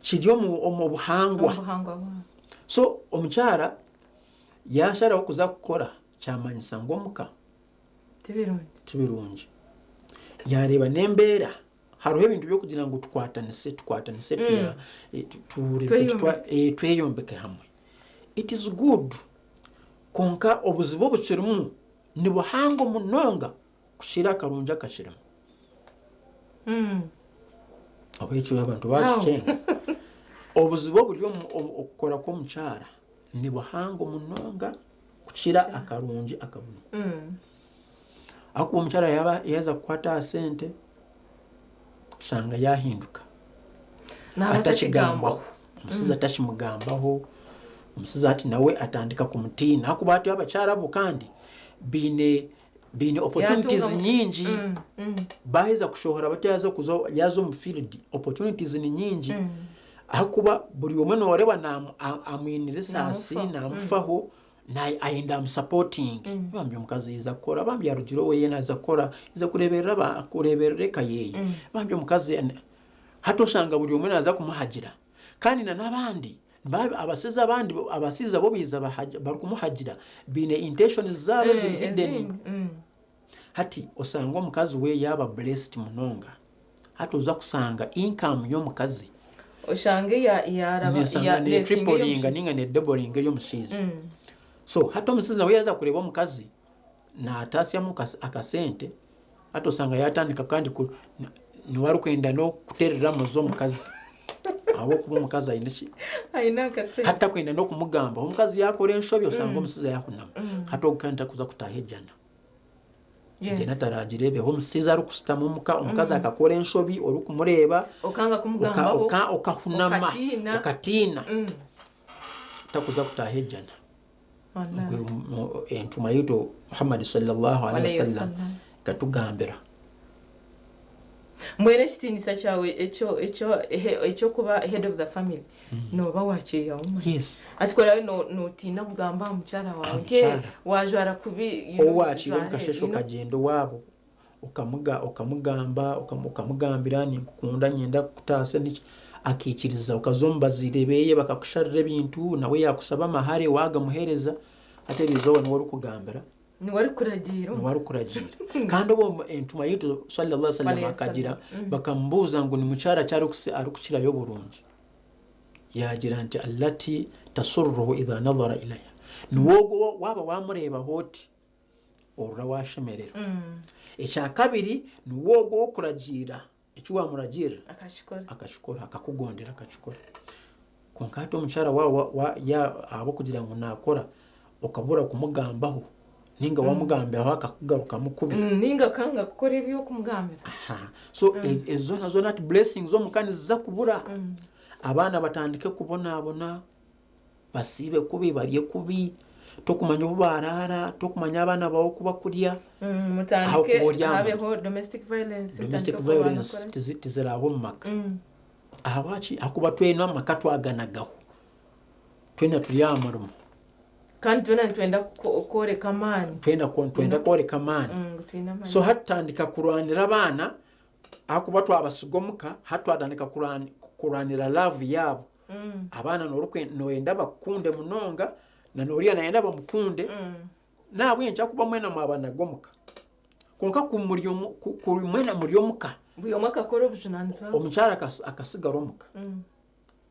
kiri omu buhangwa. Obuhangwa bwabo. So omukyara yaasharaho kuza kukora kyamanyisa ngu omuka Tibirungi. Tibirungi. Yaareeba n'embeera hariho ebintu by'okugira ngu tukwatanise tukwatanise tureebeke Tweyombeke. Tweyombeke hamwe. It is good. Kwonka obuzibu obukirimu ni buhango munonga kukira akarungi akakirimu. Oba ekyo abantu bakikyenga. Obuzibu oburi omu okukora kw'omukyara ni buhango munonga kukira akarungi akaburimu. Ahakuba omukyara yaaba yaaza kukwata aha sente oshanga yaahinduka Naaba atakigambwaho atakigambwaho. omushaija atakimugambaho omushaija hati nawe atandika kumutiina ahakuba hati abakyara abo kandi baine baine opportunities Yaatunga nyingi baaheza kushohora batyo yaaza kuza yaaza omu field opportunities ni nyingi ahakuba buri omwe nooreeba naamu- a- amwinire esaasi Naamufaho. naamufaho na- ayenda amusapotinge bambi omukazi yiza kukora bambi arugire oweye naaza kukora yiza kureeberera aba- kureeberera eka yeeye bambi omukazi hati oshanga buri omwe naaza kumuhagira kandi na n'abandi ba- abasaiza abandi abasaiza bo biiza bahagira- barikumuhagira baine intentions zaabo eziri hidden Ezindi. Hati osanga omukazi we yaaba blessed munonga hati oza kusanga income y'omukazi Oshange ya yaraba nesanga ya ne nesinga triplinga ey'omushaija. ninga ne doublinga ey'omushaija. So hati omushaija nawe yaaza kureeba omukazi naatasyamu akasente hati osanga yaatandika kandi ku- niwe arikwenda n'okuteerera amazu omukazi ahabw'okuba omukazi aine ki? Aine akasente. Hati takwenda n'okumugamba omukazi yaakora enshobi osanga omushaija yaahunama hati ogwo kandi takuza kutaaha ejana. Ejana taragireebeho omushaija arikushutama omuka omukazi akakora enshobi orikumureeba Okanga kumugambaho. okahunama Okatiina. okatiina takuza kutaaha ejana. Wallahi. Entuma yaitu Muhammad sallallahu alaihi Alayhi wasallam wasallam. ekatugambira. Mbwenu ekitiinisa kyawe ekyo ekyo ekyokuba head of the family nooba wakyeyamu. Yes. Ati korayo nootiina kugamba aha mukyara waawe nti Aha mukyara. wajwara kubi you know, Ou wakiire omu jwara, kasheshe you know. okagyenda owaabo okamuga okamugamba okamugambira ninkukunda niinyenda kukutaasya niki akaikiriza okaza omu bazaire beeye bakakusharira ebintu nawe yaakushaba amahare waagamuheereza hati eriizooba niwe orikugambira. Niwe arikuragiira. Niwe arikuragiira. Kandi obwo entumwa yaitu sallallahu alaihi wasallam Alayhi akagira wasallam. bakamubuuza ngu ni mukyara ki arikukirayo oburungi yaagira nti allati tasurruhu idha nadhara ilaiha niwe ogwo waaba waamureebaho oti orura waashemererwa. Ekyakabiri niwe ogwo ow'okuragiira eki waamuragiirira Akakikora. akakikora akakugondera akakikora. Kwonka hati omukyara wa ahabw'okugira ngu naakora okabura kumugambaho ninga wamugambiraho akakugarukamu kubi. Ninga akanga kukora ebi orikumugambira. Aha. So ezo nazo nati blessings omuka niziza kubura. Abaana batandike kubonabona, basiibe kubi, barye kubi, tokumanya obu baraara, tokumanya abaana baawe oku bakurya. Aho Mutandike kuba ori aha habeho domestic violence. Domestic mutandike kuba violence banakora. Tiziraabe omu maka. Ahabwaki? Ahakuba twena amaka twaganagaho. Twena turi aha murimo. Kandi twena nitwenda kworeka amaani. Twena twenda kworeka amaani. Ngu twine amaani. So hati tutandika kurwanira abaana ahakuba twabasiga omuka, hati twatandika kurwanira love yaabo. Abaana noyenda bakukunde munonga, na n'oriya nayenda bamukunde. Nahabw'enki? Ahakuba mwena mwabanaga omuka. Kwonka ku muri omu- ku- ku mwena muri omuka, Buri omwe akakora obujunaanizibwa bwe. omukyara akasigara omuka.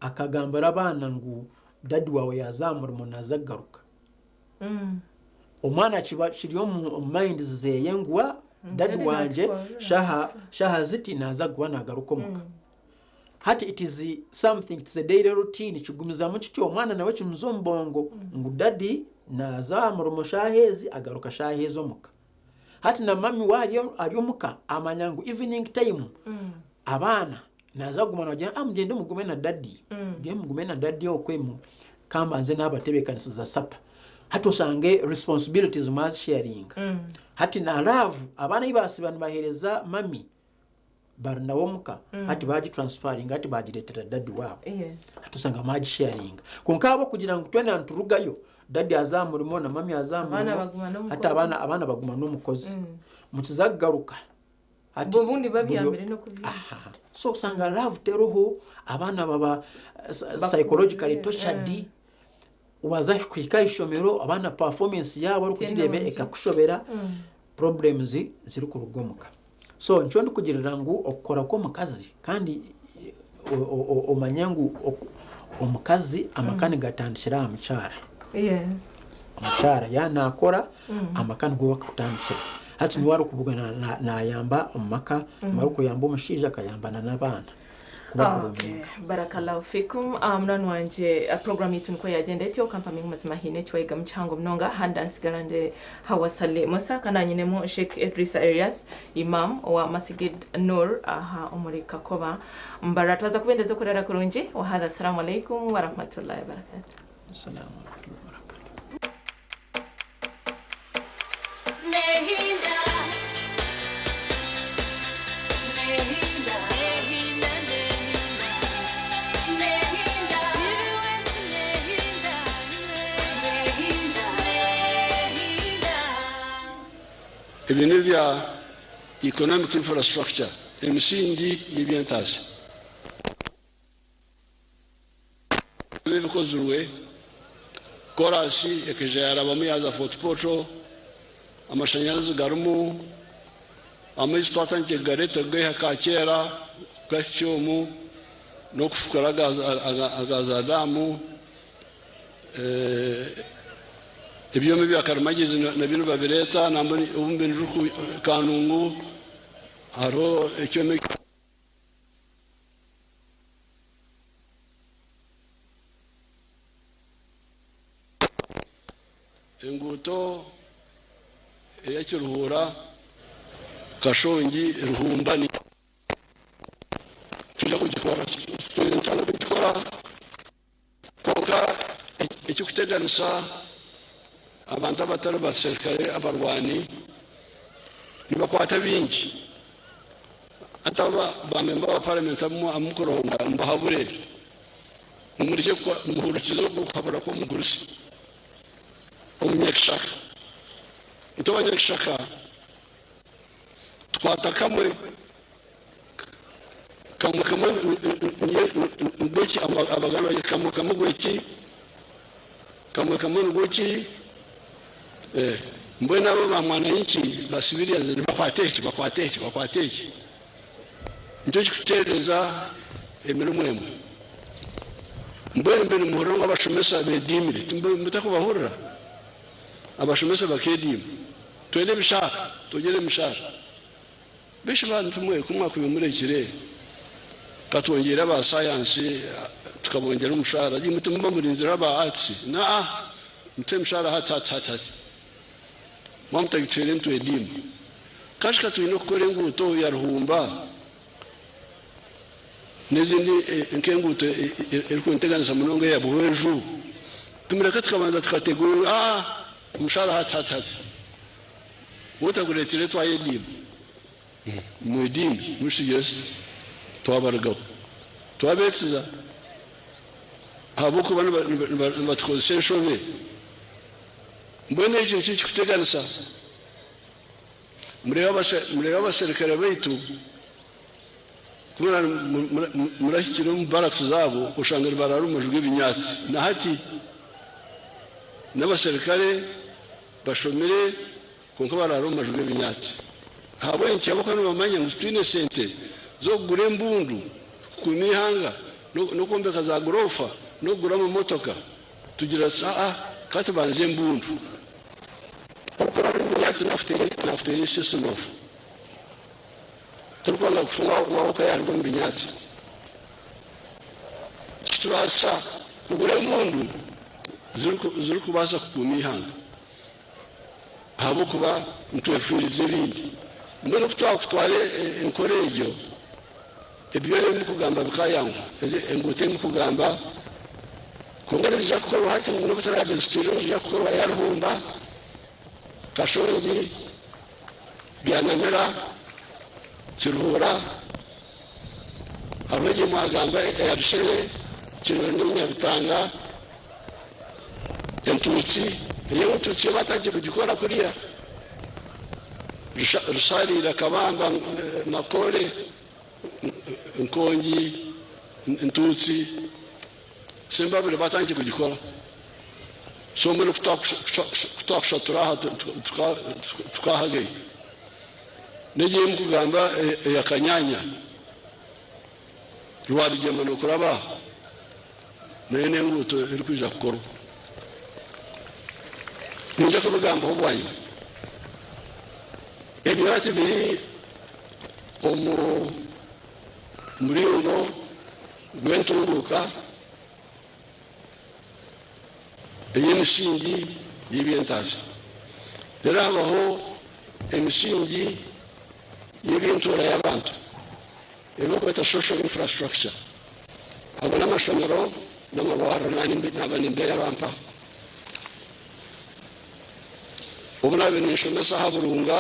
Akagambira abaana ngu dadi waawe yaaza aha murimo naaza kugaruka. Omwana kiba kiri omu mind zeeye ngu dadi Dadi wangye naatutwarira. shaha ziti naaza kuba naagaruka omuka. Hati it is something, it is a daily routine, kigumizamu kityo omwana nawe kimuza omu bwongo ngu dadi naaza aha murimo shaaha ezi agaruka shaaha ezi omuka. Hati na mami we ari omuka amanya ngu evening time abaana naaza kuguma nabagira ah mugyende mugume na dadi, mugyende mugume na dadi okwe kambanze naabatebeekanisiza supper. Hati oshange responsibilities mwazisharinga. Hati na love abaana ei baasiba nibaheereza mami bari nawe omuka hati bagitransferringa hati bagireetera dadi waabo. Hati osanga mwagisharinga. Kwonka ahabw'okugira ngu twena niturugayo dadi aza aha murimo na mami aza aha Abaana murimo baguma n'omukozi. hati abaana baguma n'omukozi. Mukiza kugaruka hati Obundi babyambire buri n'okubyama. Aha. So osanga love teriho abaana baba psychologically tortured. Waza kuhika aha ishomero abaana performance yaabo orikugireeba Tinungi. ekakushobera problems zirikuruga omuka. So nikyo ndikugirira ngu okukora kw'omukazi kandi omanye ngu omukazi amaka nigatandikira aha mukyara. Omukyara yaaba naakora, amaka nigo garikutandikira. Hati niwe arikuba naayamba omu maka, niwe arikuyamba omushaija akayamba n'abaana kubagroominga. Okay, barakallahu fikum. Ah, munywani wangye, ah, program yaitu nikwo yagyenda etyo. Kampamye ngu mazima haine eki wayigamu kihango munonga. Handi nsigara ndi Hawa Saleh Musa, kandi aha nyinemu Sheikh Edrisa Erias, Imam owa Masigid Noor aha omuri Kakoba, Mbarara. Twaza kubendeza okurara kurungi. Wahadha, Assalamu alaikum warahmatullahi wabarakatuh. Assalamu alaikum wabarakatuh. Nehinda, nehinda, nehinda, nehinda, nehinda, nehinda, nehinda. Ebi n'ebya economic infrastructure, emisingi y'eby'entaasya. Ebi ebikozirwe, koraasi ekaija yaarabamu yaaza Fort Portal, amashanyarazi garimu, amaizi twatandikire kugareeta kugaiha Kaakyera kugahitsya omu n'okufukura aga za daamu, ebyoma ebya karimagyezi nabyo nibabireeta nambwenu obu ndikuba Kanungu hariho ekyoma. Enguuto eya Kiruhura, Kashongi, Ruhumba nitwija kugikora. Twine kugikora kwonka ekirikuteganisa abantu abatari baserukare abarwani nibakwata bingi. Hati aba ba memba ba paramenti abu murikuronda mubahabure mumurekye muhurikize okuhabura kw'omugurusi omunyakishaka. Itwe abanyakishaka tukwata kamwe kamwe kamwe nigwo ki abaganda bati kamwe kamwe gwe ki kamwe kamwe nigwo ki Mbwenu abo ba mwananchi ba civilians nibakwata eki, bakwata eki, bakwata eki. Nikyo kikukyerereza emirimo emwe. Mbwenu mbe nimuhurira ngu abashomesa bediimire, timutakubahurira? Abashomesa bakediima. Twine emishaara, twongyere emishaara. Beitu bantu mwe ku mwakubaire murekire katwongyere aba sayansi tukabongyera omushaara, imwe timuba murinzire aba arts? Naa, mutuhe emishaara hati hati hati hati. Mwaba mutagituhaire nitwediima. Kashika twine kukora enguuto ya Ruhumba n'ezindi nk'enguuto erikunteganisa munonga eya Buhweju. Timureka tukabanza tukategura, aa omushaara hati hati hati. Otagureetire twayediima mwediime mushigire twabarugaho twabeetsiza ahabw'okuba nibatukozesa enshobe. Mbwenu ekyo nikyo ekirikuteganisa. Mureebe abaserukare baitu ku murahikire omu barracks zaabo oshanga nibaraara omu maju g'ebinyaatsi. Na hati n'abaserukare. Bashomire kwonka baraara omu maju g'ebinyaatsi. Ahabw'enki? Ahabw'okuba nibamanya ngu titwine sente z'okugura embundu kukuuma eihanga n'okwombeka za guroofa n'okugura amamotoka. Tugira tuti, Aa, ka tubanze embundu. Orikuraara omu binyaatsi naakuteera esasi noofa. Torikwanga kufa owaawe okayaaruga omu binyaatsi. Titubaasa kugura embundu zirikubaasa kukuuma eihanga ahabw'okuba nitwefuuriza ebindi. Mbwenu ku twakutwara enkora egyo, ebi byona ebi ndikugamba bikaayanguha, enguuto ei ndikugamba kwonka niziija kukorwa hati n'obu turaabe zitwire niziija kukorwa ya Ruhumba, Kashongi, Byanamira, Kiruhura. Hariho ei mwagamba eya Rushere, Kinoni, Nyabitanga, Entuutsi. Ey'Entuutsi yo batandikire kugikora kuriya. Rusharira, Kabamba, Makore, Nkongi, Ntuutsi, Sembabule batandikire kugikora. So mbwenu ku twakushatura aha tukahagayo. N'egi ei mukugamba eya Kanyanya, Rwabigyema n'okuraba aho, nayo n'enguuto erikwija kukorwa. Ninza kubigambaho bwanyima. Ebyo hati biri omu muringo gw'entunguuka ey'emisingi y'eby'entaasya. Reero habaho emisingi y'eby'entuura y'abantu ebi barikweta social infrastructure. Ago n'amashomero n'amarwariro naaba nimbeera bampaho. Obu naabaire ninshomesa aha Burunga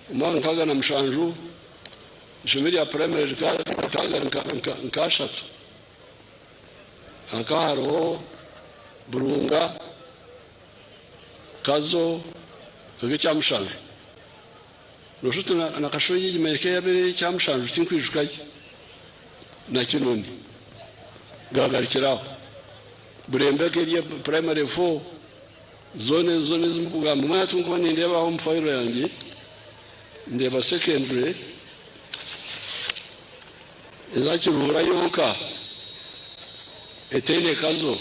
omu mwaka 67, eishomero rya purayimare rikaba riri nk'ashatu. Hakaba hariho Burunga, Kazo, ery'Ekyamushanju. Nooshusha oti na Kashongi enyima ekaba yaabaire eri Ekyamushanju tinkwijuka gye, na Kinoni gaagarukira aho. Burembe ekaba eri purayimare four. Zoona ezo zoona ezi murikugamba mbwenu hati nkuba nindeeba aho omu fayiro yangye ndeeba secondary eza Kiruhura yonka etaine kazo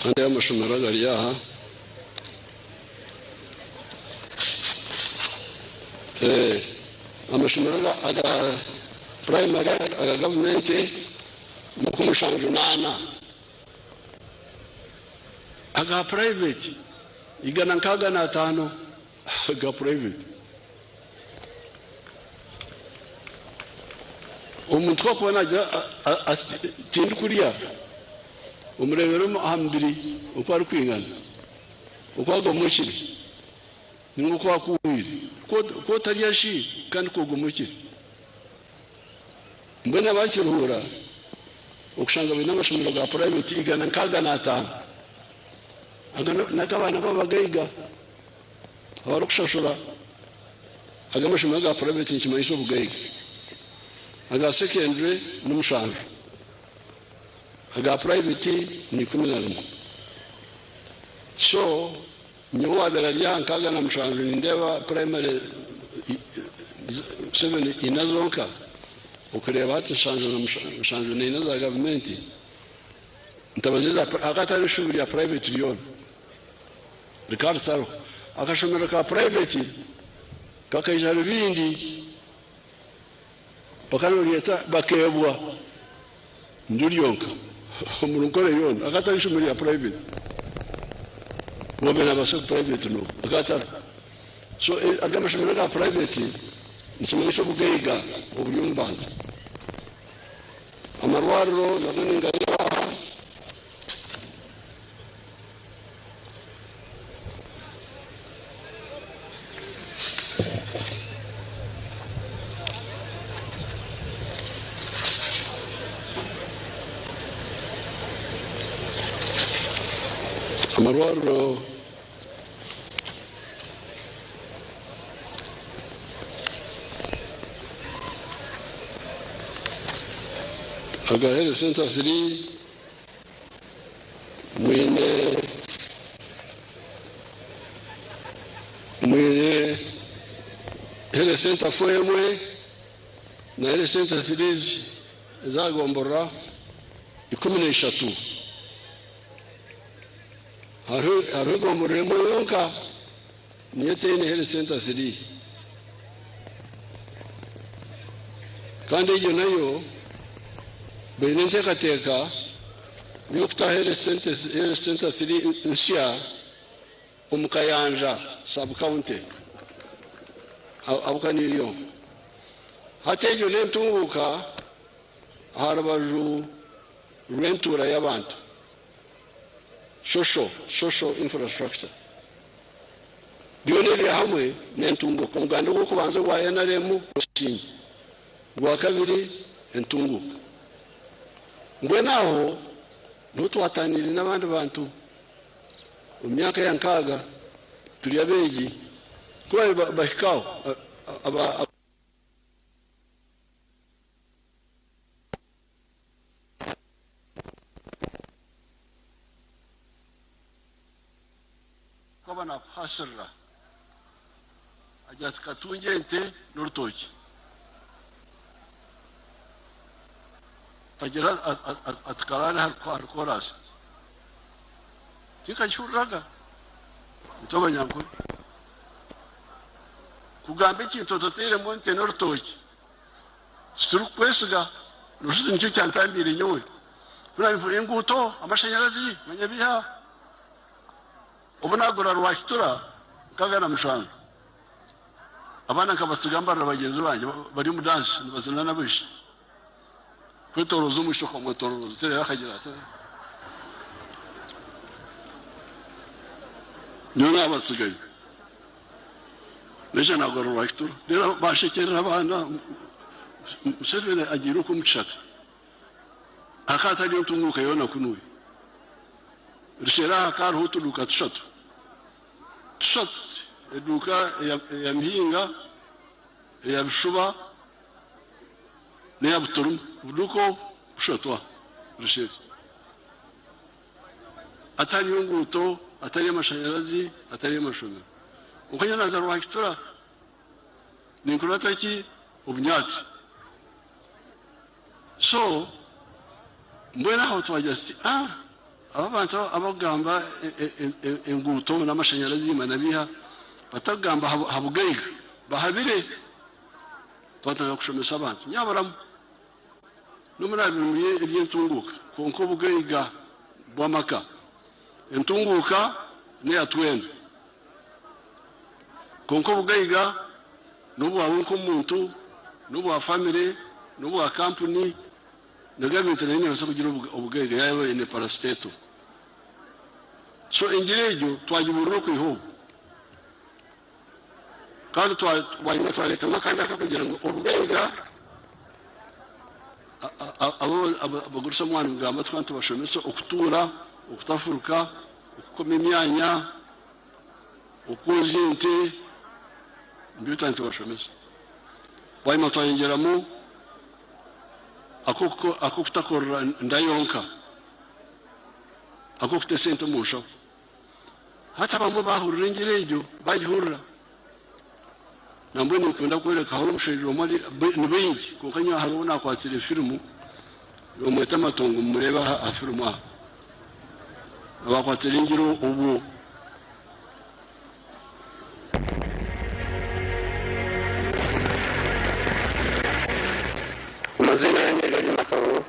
kandi amashomero agari aha amashomero aga primary aga gavumenti 74, aga purayiveti 165 aga purayiveti. Omuntu ku arikuba naagira ati tindikurya, omureebere aha mubiri oku arikwingana, oku agomokire nainga oku akuhwire. Ku otarya shi kandi ku ogomokire? Mbwenu abakiruhuura okushanga baine amashomero ga purayiveti 165. Aga n'ag'abaana b'abagaiga abarikushashura. Aga amashomero aga purayiveti nikimanyisa obugaiga. Aga sekendure ni mushanju, aga purayiveti ni 11. So Nyowe owaabaire ari aha 67 nindeeba purayimare seven ina zonka, okureeba hati 74 za gavumenti ntabaziire eza hakaba hatariho eishubi rya purayiveti ryona rikaba ritariho. Akashomero ka purayiveti kakaija Rubindi bakaba nibaryeta Bakeebwa niryo ryonka omuri Nkore yoona hakaba hatariho eishomero rya purayiveti owaabaire naabaasa purayiveti n'oha hakaba hatariho. So aga amashomero aga purayiveti nikimanyisa obugaiga oburi omu bantu. Amarwariro nago ningareeba aha. Amarwariro aga health centre ziri Mwine mwine Health Centre 4 emwe na Health Centre 3 eza gomborora 13. Hariho hariho egomborora emwe yonka niyo etaine Health Centre 3 kandi egyo nayo baine enteekateeka y'okutaho Health Centre 3 nsya omu Kayanja sub-county ahabw'okuba niyo yonka. Hati egyo n'entunguuka aha rubaju rw'entuura y'abantu, social, social infrastructure. Byona ebyo hamwe n'entunguuka. Omuganda ogw'okubanza ogwa NRM omusingi, ogwakabiri entunguuka. Mbwenu aho niho twataniire n'abandi bantu omu myaka ya nkaaga turi abeegi ku baabaire bahika aho aba. Ku aba naakuhaasirira, agira ati, Katungye ente n'orutookye. agira ati karaare ahari koraasi. Tinkakihuriraga. Itwe Abanyankore kugamba ekintu otateiremu ente n'orutookye titurikukwesiga. Nooshusha oti nikyo kyantambiire nyowe. Ku naabivuga enguuto, amashanyarazi, manya biiha? Obu naagura Rwakitura 67, abaana nkabatsiga mbarira bagyenzi bangye bari omu dansi nibazina n'abaishiki. Kwetoroza omwishiki okamwetororoza oti reero akagira ati, Nyowe naabatsigayo. N'ekyo naagura Rwakitura. Reero baashekyerera abaana, Museveni agiire okwo omu kishaka. Hakaba hatariyo ntunguuka yoona kunuya. Rushere aha hakaba hariho otuduuka tushatu. Tushatu, eduuka eya Mihinga, eya Bishuba n'eya Buturuma. Obuduuka obu bushatu aha Rushere. Hatariyo nguuto, hatariyo amashanyarazi, hatariyo amashomero. Kwonka nyowe naaza Rwakitura ninkurata ki? Obunyaatsi. So mbwenu aho twagira tuti ah aba abantu abakugamba enguuto n'amashanyarazi manabiha batakugamba aha bugaiga bahabire. Twatandika kushomesa abantu nyaburamu n'obu muri eby'entunguuka kwonka obugaiga bw'amaka entunguuka n'eya twena kwonka obugaiga N'obwawe nk'omuntu, n'obwa famire, n'obwa kampuni, na gavumenti nayo neebaasa kugira obugaiga yaaba eine parastatal. So engira egyo twagibuurira okwiha obwo. Kandi bwanyima twareetamu akandi akakugira ngu obugaiga abagurusi omwani mugamba tukaba nitubashomesa okutuura, okutafuruka, okukoma emyanya, Okwozya ente nibyo twaba nitubashomesa. Bwanyima twayongyeramu ak'okutakorera nda yonka, ak'okuta esente omu nshaho. Hati abamwe baahurira engira egyo baagihurira. Nambwenu ninkunda kworeka hariho omushaija omwe ni baingi kwonka nyowe hariho ou naakwatsire firimu nibamweta Matongo mumureebe aha firimu aha. Abakwatsire engira obwo. Amazina yangye gari Matongo.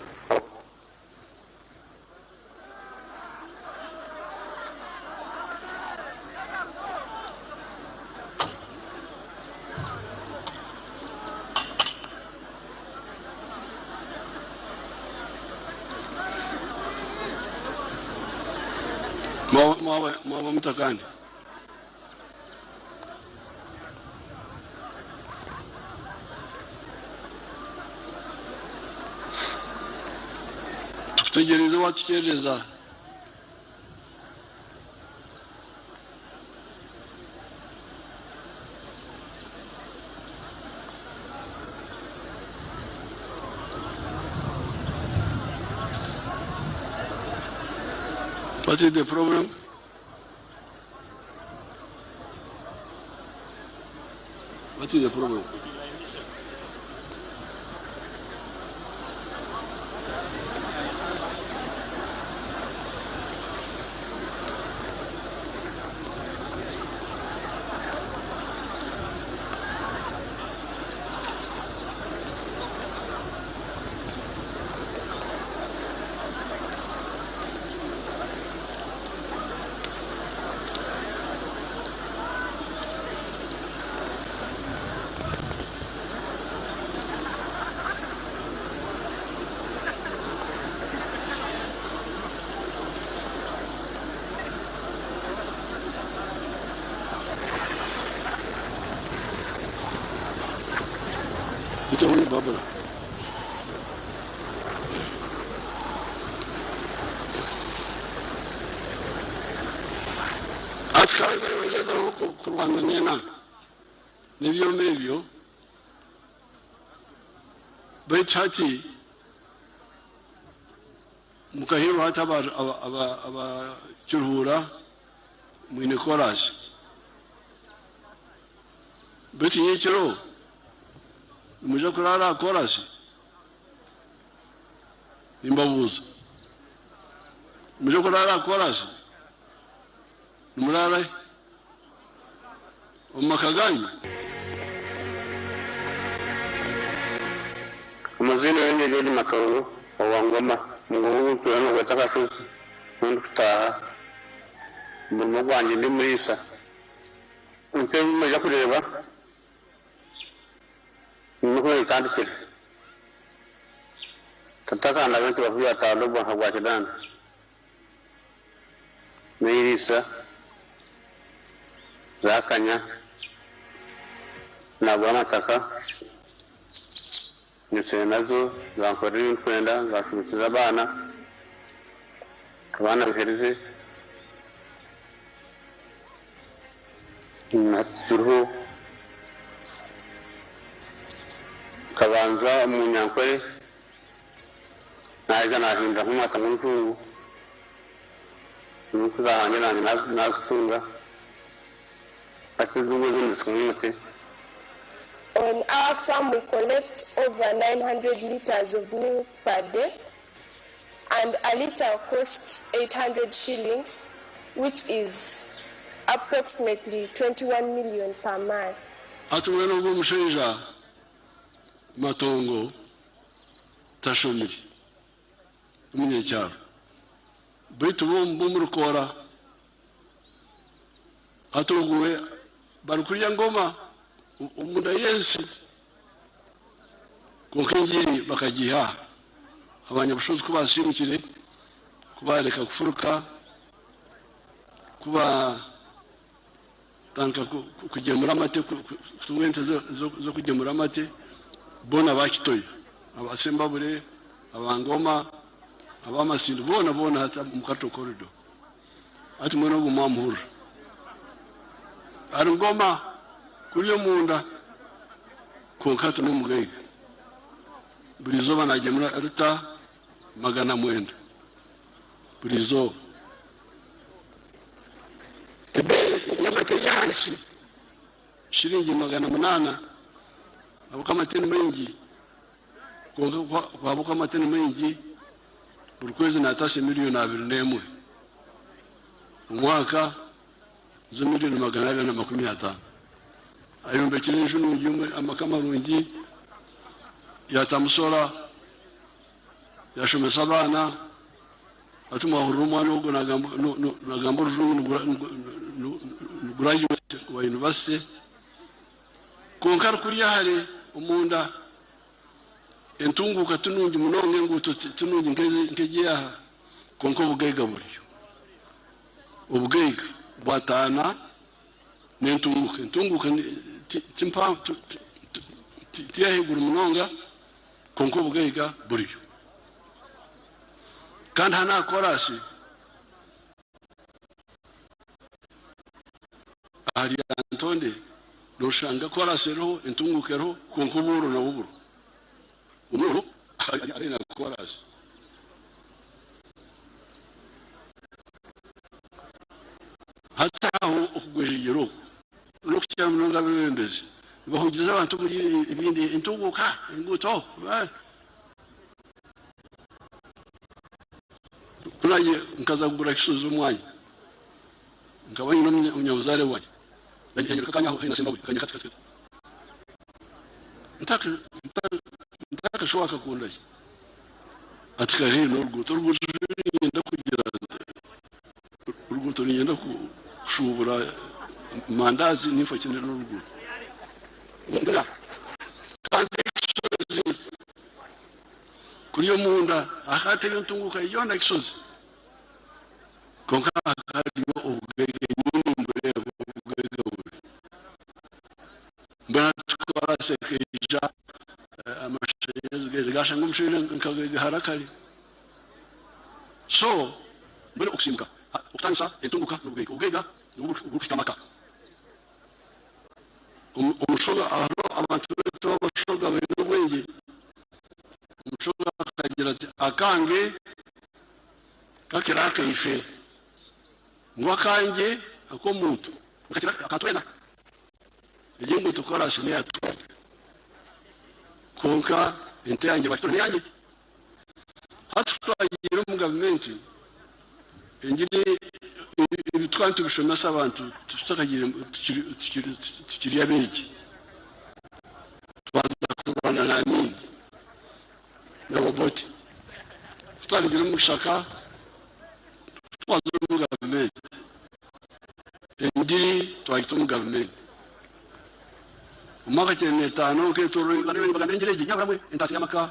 Mwaba muta kandi? Tukutegyereize watukyerereza. What is the problem? What is the problem? Barbara. Hati kandi barikugezaho kurwana n'enanga n'ebyoma ebyo baitu hati mukaheebwa hati aba Kiruhura mwine koraasi baitu nyekiro nimwija kuraara aha koraasi? Nimbabuuza, nimwija kuraara aha koraasi? Nimuraara hi? Omu maka gaanyu? Amaziina gangye George Makaruru owa Ngoma, omugongo ogu ntuura nigweta Kashozi niho ndikutaaha, omurimo gwangye ndi muriisa. Ente ezi mwaija kureeba nimwo ezitandikire. Tata akandaga nti bakubya atandobwa nka gwa kidanda n'eiriisa zaakanya naagura amataka nyitsire nazo zankorera ebi ndikwenda zanshomeseza abaana, abaana baherize Hati turiho nkabanza omu Nyankore naija nahindura nk'omwata gw'enjungu enku zahangye nanye nazitunga hati enjungu ezo nizikunywa omuti. On our farm we collect over 900 litres of milk per day and a litre costs 800 shillings which is approximately 21 million per month. Hati mbwenu ogwo omushaija matongo tashomire, n'omunyakyaro. Beitu bo b'omu rukoora hati ogwo we barikurya ngoma omunda y'ensi. Kwonka engiri bakagiiha aha. Abanyabushozi ku baasiimukire, ku baareka kufuruka, ku baatandika kugyemura amate, kutunga ente z'okugyemura amate, boona baakitoyo. Aba Sembabule, aba Ngoma, aba Masindi, boona boona hati omu Cattle Corridor. Hati mbwenu ogwo mwamuhurira. Ari Ngoma kuriya omunda, kwonka hati n'omugaiga. Buri izooba naagyemura lita 900 buri izooba. Ebeeyi y'amate eri ahansi shiringi 800 ahabw'okuba amate ni maingi kwonka ahabw'okuba amate ni maingi buri kwezi naataasa miriyoni 21 omwaka nizo miriyoni 250. Ayombekire enju nungi amaka marungi yaatamu sola yashomesa abaana. Hati mwahurira omwana ogwo nagamba orujungu ni graduate wa university kwonka arikurya hare omunda. Entunguuka ti nungi munonga, enguuto ti nungi nk'egi aha, kwonka obugaiga buriyo. Obugaiga bwataana n'entunguuka. Entunguuka ti ahaiguru munonga, kwonka obugaiga buriyo. Kandi hanu aha koraasi aha Lyantonde noshanga koraasi eriho, entunguuka eriho, kwonka obworo nabwo buriho. Omworo ari na koraasi. Hati aho okugwejegyera oku n'okukira munonga abeebembezi nibahugiza abantu omuri ebindi entunguuka, enguuto. Ku naagiire nkaza kugura Kishuzi omwanya, nkaba nyine omunyabuzaare wangye, yanyoreka akanya aho haihi na Sembabule, akanya kakye kakye. Ntakashuba akakunda ki? Ati kari haihi n'oruguuto. Oruguuto niinyenda kugira oruguuto niinyenda kushuubura mandazi ninfa ki n'oruguuto. Kandi Kishozi kuri omunda hakaba hatariyo ntunguuka yoona Kishozi. Kwonka hakaba hariyo obugaiga nyowe nimbureeba obugaiga buri. Mbwenu hati koraasi ekaija amashanyarazi gaija gashanga omushaija nkagaigahara kare. So mbwenu okusiimuka, okutandisa entunguuka n'obugaiga. Obugaiga nibwo burikuhika amaka. Omushoga hariho abantu baitu abashoga baine obwengye. Omushoga akagira ati akange kakira akaife. Ngu akangye ak'omuntu kakira aka twena. Egyo enguuto koraasi neya twena. Kwonka ente yangye bakitura neyangye. Hati. twagiire omu gavumenti, engiri ebi tukaba nitubishomesa abantu tutakagiire tukiri abeegi. Twaza kurwana na Amin na Obote. Ku twarugire omu kishaka twaza omu gavumenti, engiri twagita omu gavumenti. Omu mwaka kyenda n'etaano nketoorora Uganda yoona nibagambira engiri egi, nyaburamwe entaasya y'amaka,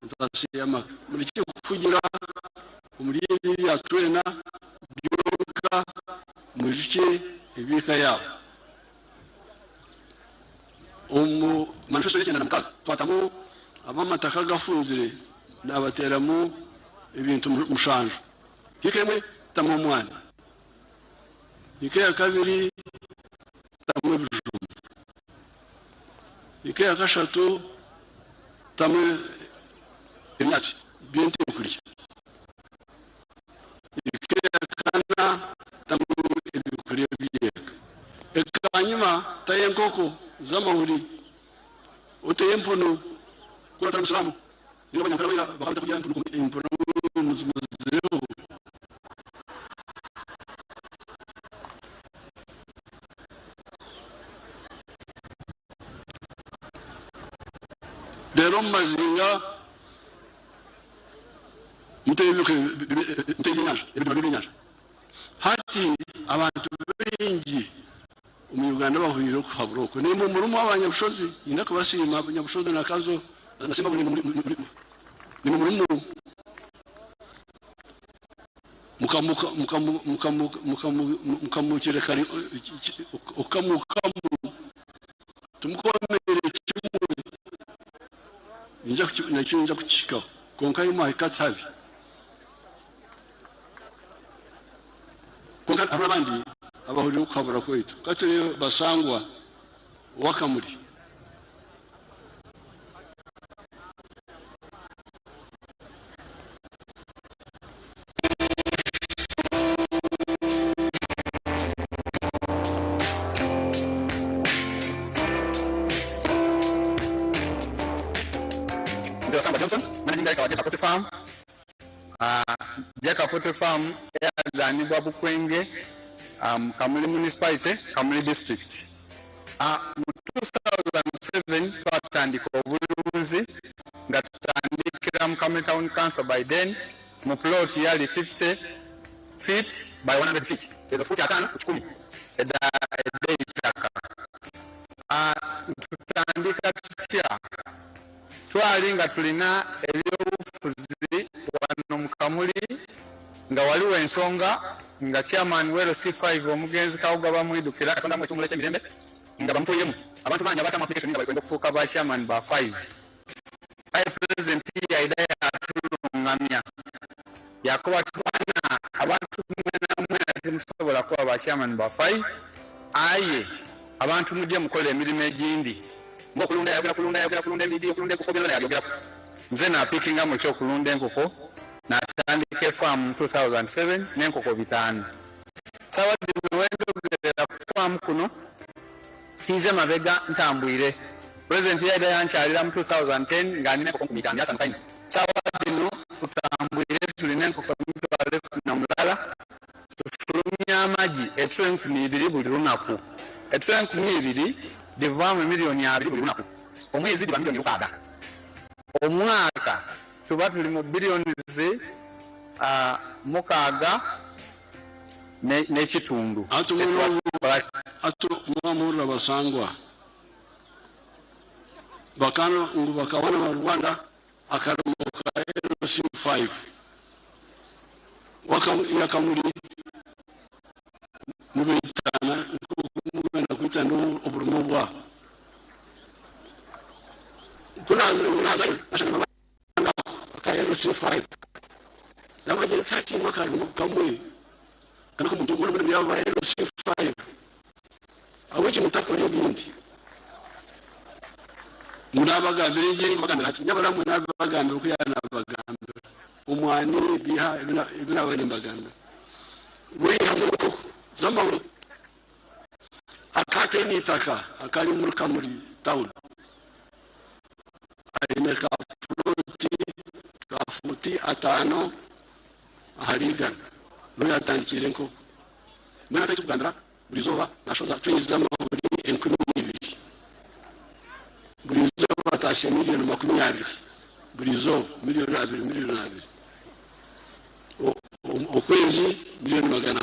entaasya y'amaka. Murekye kuhugira omuri ebi ebya twena byonka, mwijukye eby'eka yaabo. Omu manifesto y'ekyenda na mukaaga twatamu ab'amataka agafunzire nabateeramu ebintu mushanju. Hiika emwe tamu omwani, hiika eya kabiri tamu ebijuma, hiika eya kashatu tamu ebinyaatsi by'ente kurya, hiika eya kana tamu ebyokurya by'eka. Ekanyima tayo enkoko z'amahuri, oteyo empunu ku otari Musiraamu. Nainga Abanyankore abaira bakaba batakurya empunu empunu muzimazireho. Reero omu mazinga muteyo ebyenyanja, ebidima by'ebyenyanja. Hati abantu baingi omu Uganda bahuriire okuhabura oku. Naimwe murimu abanyabushozi, nyine kubasiima Nyabushozi na Kazo na Sembabule nimwe murimu mukamukamu timukomeere kimwe nakyo niinyija kukihikaho kwonka ahi mwahika tihabi. Kwonka hariho abandi abahuriire okuhabura kwaitu. Ka tureebe Basangwa ow'Akamuri. Nze Basangwa Johnson, Managing Director wa Jeka Poultry Farm. Jeka Poultry Farm eyagaanibwa Bukwenge mu Kamuli Municipality, Kamuli District. Mu 2007 twatandika obulunzi nga tutandikira mu Kamuli Town Council by then mu plot yali 50 feet by 100 feet, ezo fuuti ataano ku kikumi edh'eitaka. Tutandika tutya? Twali nga tulina ebyobufuzi wano mu Kamuli nga waliwo ensonga nga Chairman we LC five omugenzi Kawuga Bamwidukira Katonda amuwe ekiwumulo ekyemirembe nga bamutwoiremu abantu bangi abatamu application nga bali kwenda okufuuka ba Chairman ba five aye President yaidha yatulungamya yakoba ati bana abantu mwenamwena timusobola kuba ba Chairman ba five aye abantu muje mukole emirimo egindi. Ng'okulunda yayogera kulunda yayogera kulunda embiidhi okulunda enkoko byonayona yabyogeraku. Nze napikingamu eky'okulunda enkoko natandika efaamu mu 2007 n'enkoko bitaanu. Saawa dhino wendhogerera ku faamu kuno tiize mabega ntambwire. Pulezidenti yaidha yankyalira mu 2010 nga ndina enkoko nkumi itaanu yaasanuka inho. Saawa dhino tutambwire tulina enkoko emitwalo ekumi na mulala. Tufulumya amagi etule 2000 buli lunaku. Etule 2000 dhivaamu emilioni abiri buli lunaku. Omwezi dhiba milioni lukaaga. Omwaka tuba tuli mu billions mukaaga n'ekitundu. Ati mwamuhurira Basangwa bakana ngu bakaba nibarwana akarimo ka LC5 yakamuri nibaitana nk'oku murikwenda kwitana oburimo bwabo. Ku naazayo nashanga nibabanda aka LC5 nabagira nti tihakiine akarimo kamwe kandi omuntu mbwenu muri aba LC5 ahabw'enki mutakora ebindi? Ngu naabagambira engiri mbagambira ati nyabura mwe naabibagambira oku yaanabagambira omwani biiha ebi naaba nimbagambira bwihamu enkoko z'amahuri akateine eitaka akari omuri Kamuri town aine ka puloti ka fuuti ataano. Ahari igana niho yaatandikiire enkoko. Mbwenu hati ahi turikugambira buri izooba naashohoza treyi z'amahuri 2000. Buri izooba ataasya 20 million buri izooba, 20 million 20 million. Okwezi 600 million.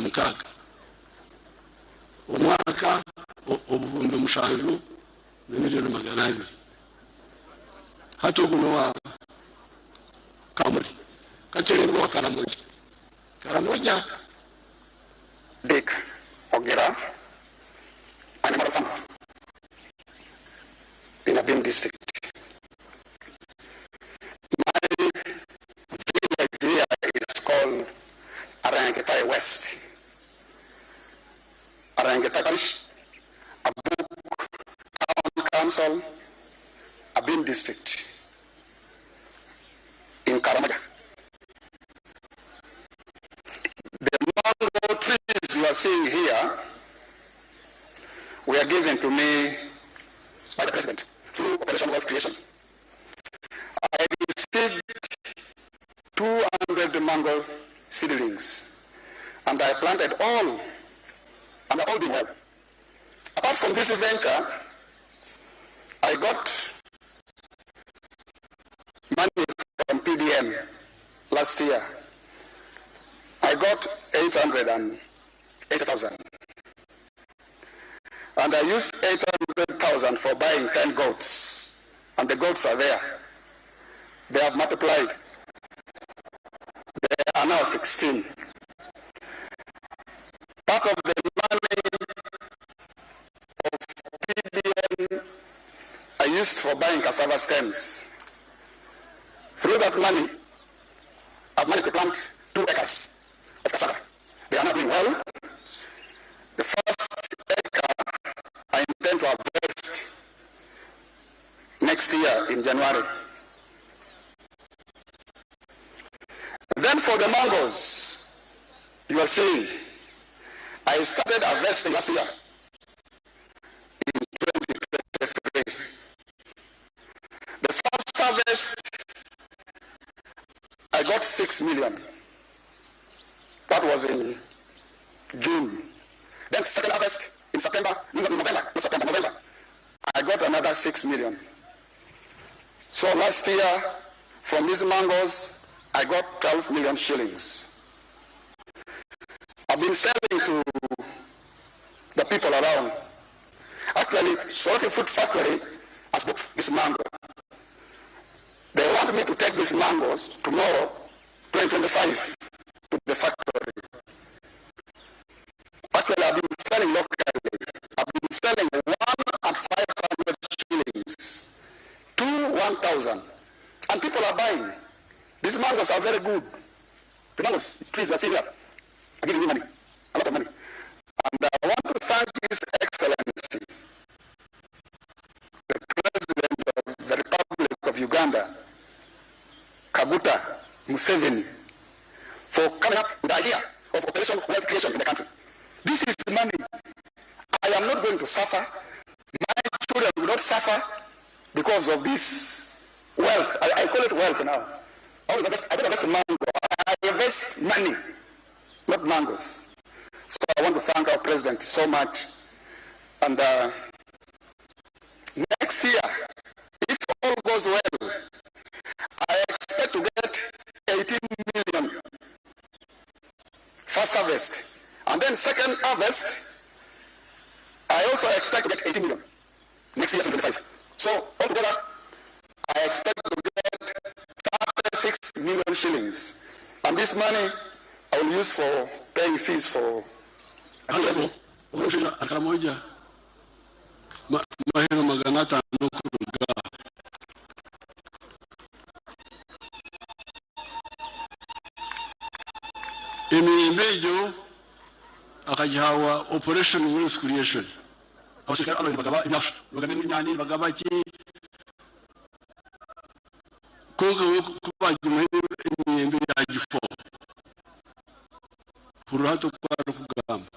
Omwaka 7,000 na 200 million. Hati ogu n'owa Kamuli. Katureebe owa Karamoja. Karamoja. Dick Ogira, animal farmer in Abim district. My village here is called Arangetai West. Arangetai Parish, Abuk Town Council, Abim district in Karamoja. The mango trees you are seeing here were given to me by the president through Operation Wealth Creation. I received 200 mango seedlings and I planted all, and all doing well. Apart from this venture, I got money from PDM last year. I got 880,000. And I used 800,000 for buying 10 goats. And the goats are there. They have multiplied. They are now 16. Part of the money of PDM I used for buying cassava stems. Through that money, I've managed to plant 2 acres of cassava. They are now doing well. The first acre I intend to harvest next year in January. Then for the mangoes, you are seeing, I started harvesting last year in 2023. The first harvest, I got 6 million. That was in June. Then second harvest in September, no, November, not September, November, I got another 6 million. So last year, from these mangoes, I got 12 million shillings. I've been selling to the people around. Actually, Soroti Fruit Factory has bought this mango. They want me to take these mangoes tomorrow, 2025, to the factory. Actually, I've been selling locally. I've been selling 1 and 500 shillings, 2 1,000. And people are buying. These mangoes are very good. The mangoes, trees are here, are giving me money, a lot of money. And I want to thank His Excellency, the President of the Republic of Uganda, Kaguta Museveni, for coming up with the idea of Operation Wealth Creation in the country. This is money. I am not going to suffer. My children will not suffer because of this wealth. I call it wealth now. I always invest, I don't invest mango. I invest money, not mangoes. So I want to thank our president so much. And next year, if all goes well, I expect to get 18 million first harvest. And then second harvest, I also expect to get 18 million next year, 2025. So altogether, I expect to get 36 million shillings. And this money I will use for paying fees for Omushaija Karamoja mahero 500 kuruga emiyembe egyo akagihawa Operation Wealth Creation. Abasirikare ababiri bagaba ebyasha, bagaba enyanya, bagaba ki, konka we kubagimuha emiyembe yagifo hurura hati oku arikugamba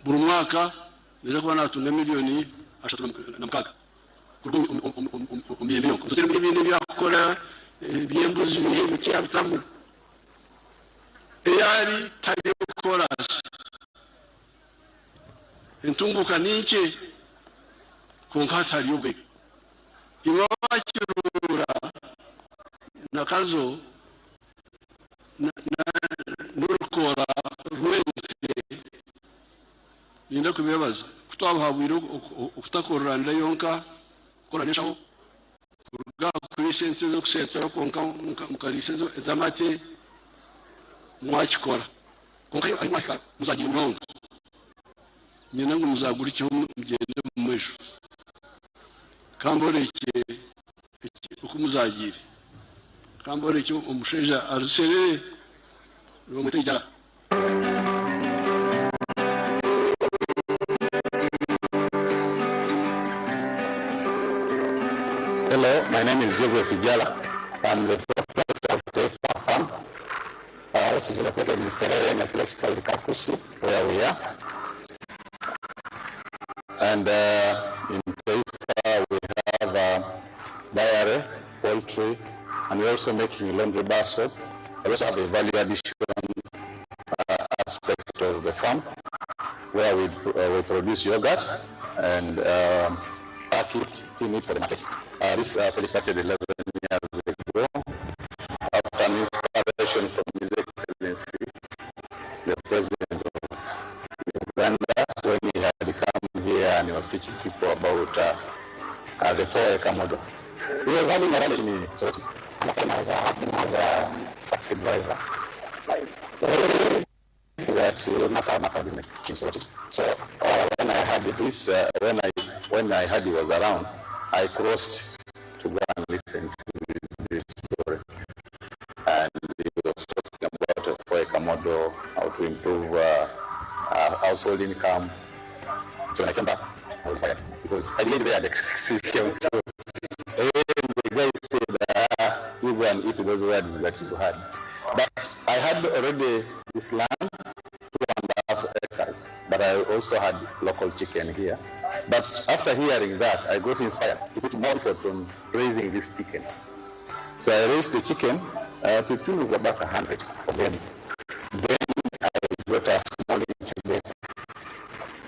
buri mwaka nija kuba natunga 36 million kuruga omu miyembe yonka. Ebindi ebyakukora Eby'embuzi biiha emiti yabitamu. Ei ari tariyo koraasi. Entunguuka ni nkye kwonka hati hariyo obugaiga. Imwe aba Kiruhura na Kazo n'orukoora rw'ente niinyenda kubeebaza ku twabahabwire okutakorera nda yonka, kukora n'enshaho. Kuruga aha kuriisa ente ez'okuseetera kwonka mukariisa ez'amate mwakikora. Kwonka ahi mwahika muzagiire munonga. Niinyenda ngu muzagurukyeho mugyende omu maisho. Ka mborekye oku muzagiire. Ka mborekye omushaija ari serere nibamweta Ijara. Hello, my name is Joseph Ijala. I'm the proprietor of Taifa Farm, which is located in Serere in a place called Kakusu, where we are. And in Taifa, we have dairy, poultry, and we're also making laundry bar soap. We also have a value addition aspect of the farm, where we produce yogurt and pack it, tin it for the market. This project started 11 years ago after an inspiration from His Excellency, the President of Uganda, when he had come here and he was teaching people about the 4-acre model. He was having a rally in Soroti. And I was working as a taxi driver. That must have business in Soroti. So when I heard this, when I heard he was around, I crossed to go and listen to his story. And he was talking about a 4-acre model, how to improve household income. So when I came back, I was fired because I didn't wear the taxi. And the guy said, you go and eat those words that you had. But I had already this land, 2.5 acres, but I also had local chicken here. But after hearing that, I got inspired to put more effort on raising this chicken. So I raised the chicken to tune of about 100 of them. Then I got a small incubator.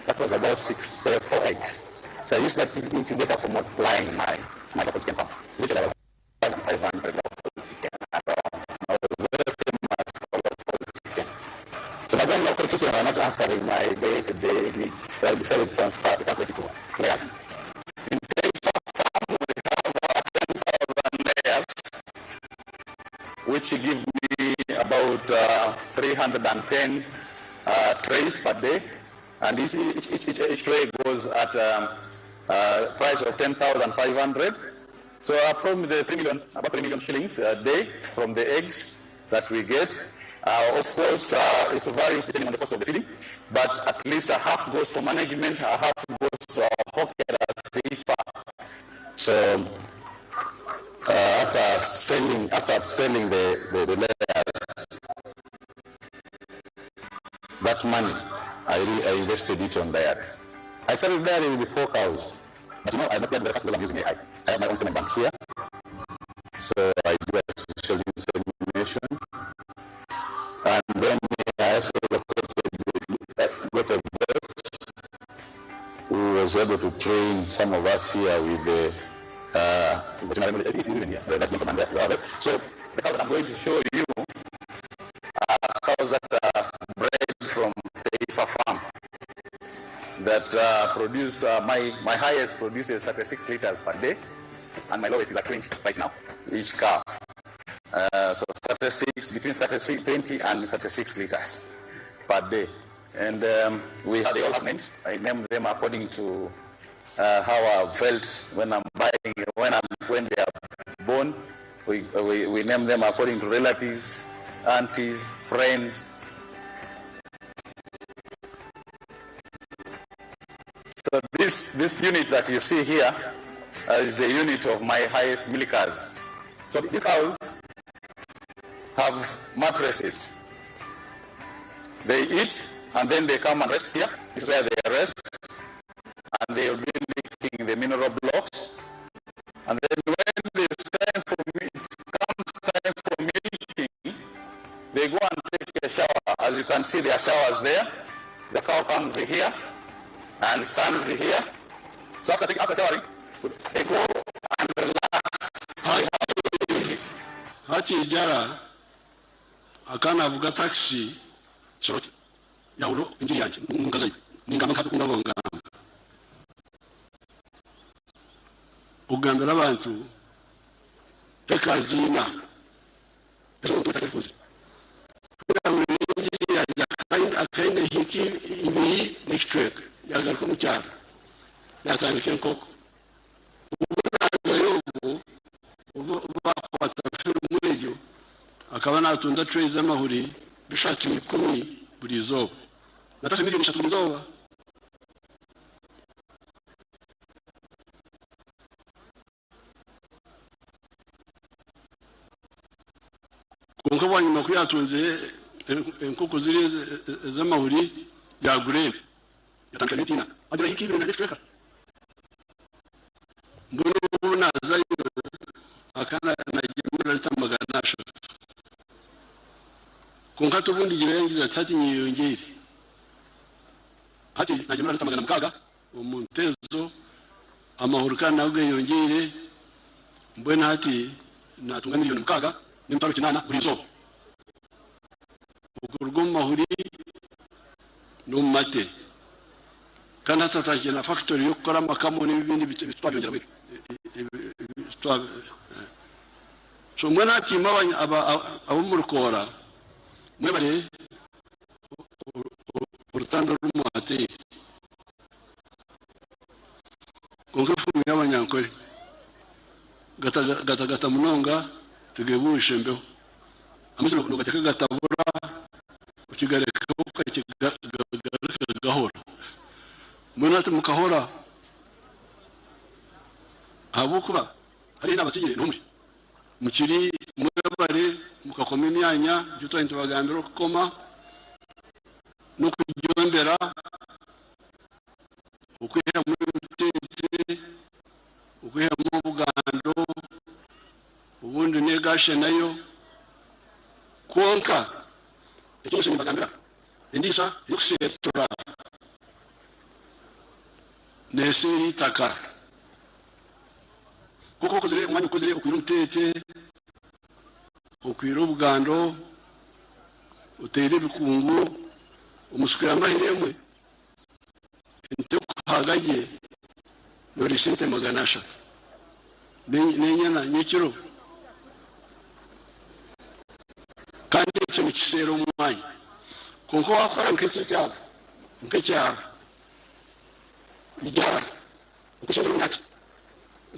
That was about 6, 4 eggs. So I used that incubator for multiplying my local chicken farm, which was about 500 local chicken. I was very famous for local chicken. So by then local chicken were not answering my day-to-day needs. So I decided to transfer the transfer to layers. In Taifa Farm, we have 10,000 layers, which give me about 310 trays per day. And each tray goes at price of 10,500. So from the 3 million, about 3 million shillings a day from the eggs that we get. Of course, it varies depending on the cost of the feeding, but at least a half goes for management, a half goes to our pocket as Taifa. So after selling the layers, that money, I invested it on dairy. I started dairy with 4 cows. But I'm not yet very fast because I'm using AI. I have my own semen bank here. So I do artificial insemination. And then I also got a vet who was able to train some of us here with the veterinary even here. So the cows that I'm going to show you are cows that are bred from Taifa Farm that produce, my highest produces 36 liters per day, and my lowest is at 20 right now, each cow. So 36, between 36, 20 and 36 liters per day. And they all have names. I name them according to how I felt when I'm buying, when they are born. We name them according to relatives, aunties, friends. So this unit that you see here is the unit of my highest milkers. So these cows have mattresses. They eat and then they come and rest here. This is where they rest. And they will be licking the mineral blocks. And then when it's time for me, it comes see their showers there. The cow comes here and stands here. So after, taking, after showering, they go and relax. Hati ijara akana avuga taxi soroti yawuro injiri yanjye nkazayo ningamba nkabongamba okugambira abantu ekaziina injiri yanjye akaine hiki ibiri n'ekicweka yagaruka omu kyaro yatandika enkoko obunazayo obwo bakwata firimu egyo akaba natunda trays z'amahuri bishatu ikumi buri izooba natase miliyoni 3 buri izooba. Konka bwanyuma ku yatunze enkoko ziri ez'amahuri yagura ente yatandika n'etina agira hiki ibiri na mbona ubu nazayo akana nagemura lita 300. Konka tubundi girengiza ati hati nyiyongere hati nagemura lita 600 omuntezo amahuri kandi nago geyongere mbwena hati natunga miliyoni 6 n'emitwaro 8 buri izooba okuruga omu mahuri n'omu mate. Kandi hatatakire na factory y'okukora amakamo n'ebindi twabyongera so mbwenu hatiima ab'omu rukoora mwebare orutanda rumwateire. Konka efumu y'abanyankore gatagata munonga tigebuusha embeho amaizi nogateka gatabura ukigareka ukakigareka gahora. Mbwenu hati mukahora ahabwokuba hariho n'abatsigire n'omuri mukiri mwebare mukakoma emyanya icyo twari tubagambira okukoma n'okugyombera okwihamu ebitete okwihamu obugando ubundi negashe nayo. Kwonka ekyo nibagambira endiisa yokusetura neseera itaka kuko okozire omwanya okozire okwire omutete okwire obugando oteire ebikungu omusuku yamahire emwe ente okuhaga gye noriisa ente 300 n'enyana nyekiro kandi ekyo nikiseera omwanya. Konka wakora nk'ekyabo nk'ekyaro ijara okusomera omunyatsi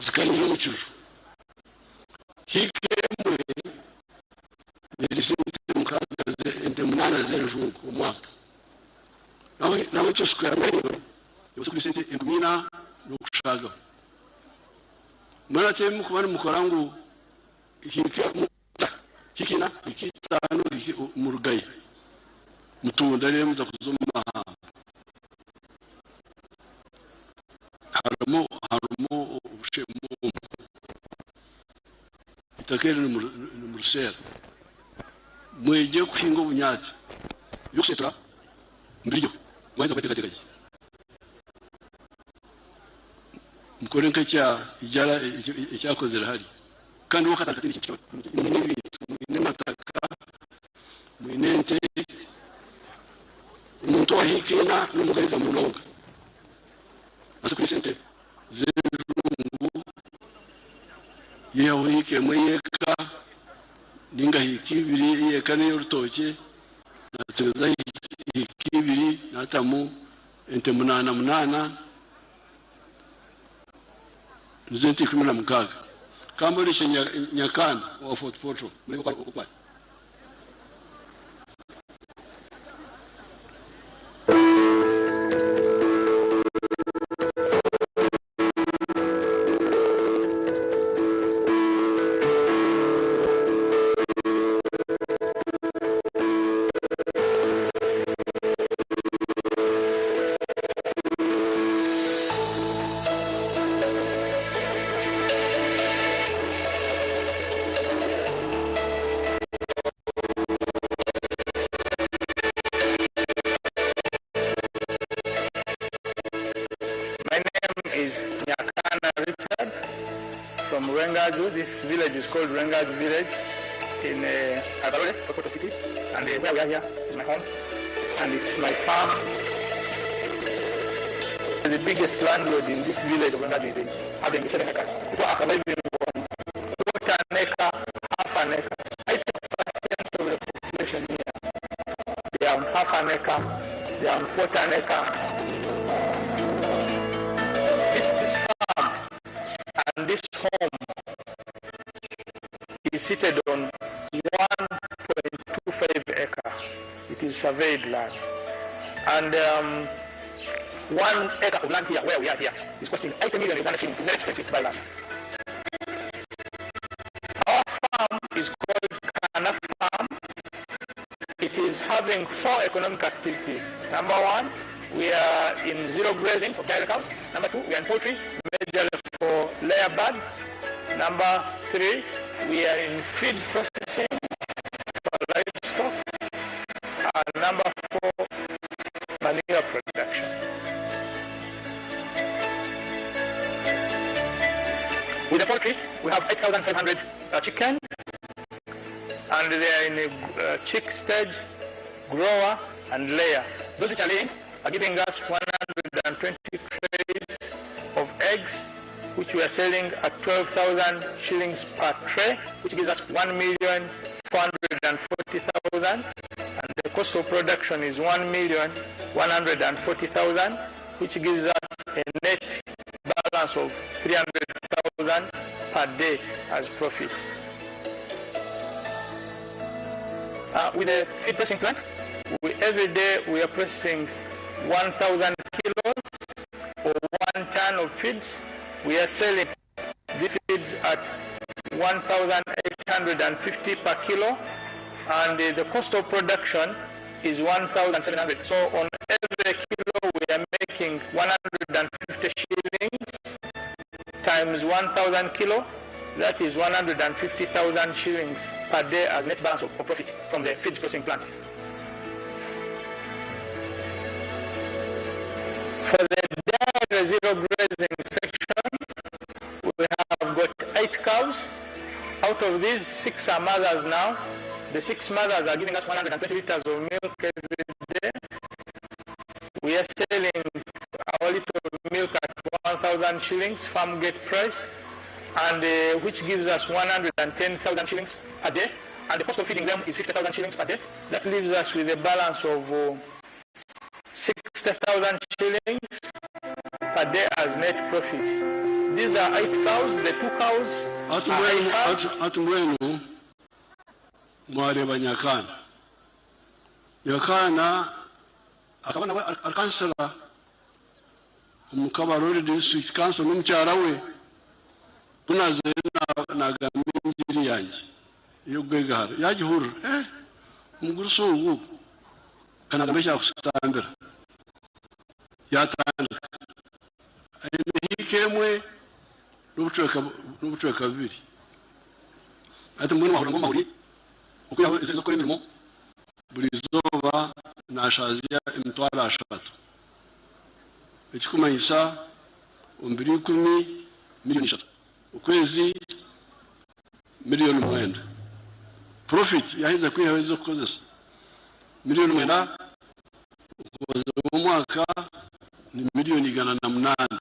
zikanyira omu kiju hiika emwe nerisa ente 6 ente 8 z'enjungu omwaka nawe ekyo suku yamahirwe yobasa kurisa ente 4,000 n'okushagaho. Mbwenu ati mukuba nimukora ngu hiika hikina hiki 5 hiki murugaye mutunda rero muza kuza omu mahamba harimu obushemu itaka eri nimuruseera mwegye kuhinga obunyatsi ebyokusetura mbiryo mwaheza kweteekateeka gye mukore nk'ekya ijara ekyakozere hari kandi wakatandika kindi kintu mwine ebintu mwine amataka mwine ente omuntu owahikiina n'omugaiga munonga ase kuri sente z'enjungu yehaho hiika emwe yeka ninga hiika ibiri yeka n'ey'orutookye natsigaza hiika ibiri natamu ente 8 8 nizo ente 16. Kamborishe Nyakana wa Fort Portal muri okwa. is Nyakana Richard from Rwengaju. This village is called Rwengaju Village in Kabarole, Fort Portal City. And where we are here is my home, and it's my farm. The biggest landlord in this village of Rwengaju is in having 7 acres. People are surviving on quarter an acre, half an acre. 80% of the population here, they are on half an acre, they are on quarter an acre. This farm and this home is seated on 1.25 acre. It is surveyed land. And 1 acre of land here, where we are here, is costing 80 million Uganda shillings. It's very expensive to buy land. Our farm is called Kana Farm. It is having 4 economic activities. Number 1, we are in zero grazing for dairy cows. Number 2, we are in poultry, majorly for layer birds. Number 3, we are in feed processing for livestock. And number 4, manure production. With the poultry, we have 8,500 chicken, and they are in a chick stage, grower, and layer. Those which are laying are giving us 120 trays of eggs, which we are selling at 12,000 shillings per tray, which gives us 1,440,000. And the cost of production is 1,140,000, which gives us a net balance of 300,000 per day as profit. With the feed processing plant, every day we are processing 1,000 kilos or 1 ton of feeds. We are selling the feeds at 1,850 per kilo, and the cost of production is 1,700. So on every kilo we are making 150 shillings times 1,000 kilo, that is 150,000 shillings per day as net balance of profit from the feed processing plant. For the dairy zero grazing section, we have got 8 cows. Out of these, 6 are mothers now. The 6 mothers are giving us 120 liters of milk every day. We are selling our liter of milk at 1,000 shillings, farm gate price, and which gives us 110,000 shillings a day. And the cost of feeding them is 50,000 shillings per day. That leaves us with a balance of 60,000 shillings per day as net profit. These are 8 cows. The 2 cows are 8 cows. Ati mwenu mwareba Nyakana. Nyakana akaba nawe akansela omu Kabarole District Council n'omukyara we kunaze nagamba enjiri yangye ey'okugwegahara yagihurira, omugurusi ogu kanagamba ekyakutambira yatandika aine hiika emwe n'obucweka bubiri. Ati mbwenu wahurira ngu amahuri okwihaho ez'okukora emirimo buri izooba nashazya emitwaro 3, ekikumanyisa omu biro 10 miliyoni 3, okwezi miliyoni 9. Profit yaheza kwihaho ez'okukozesa miliyoni 9, okubaza omwaka ni miliyoni 108.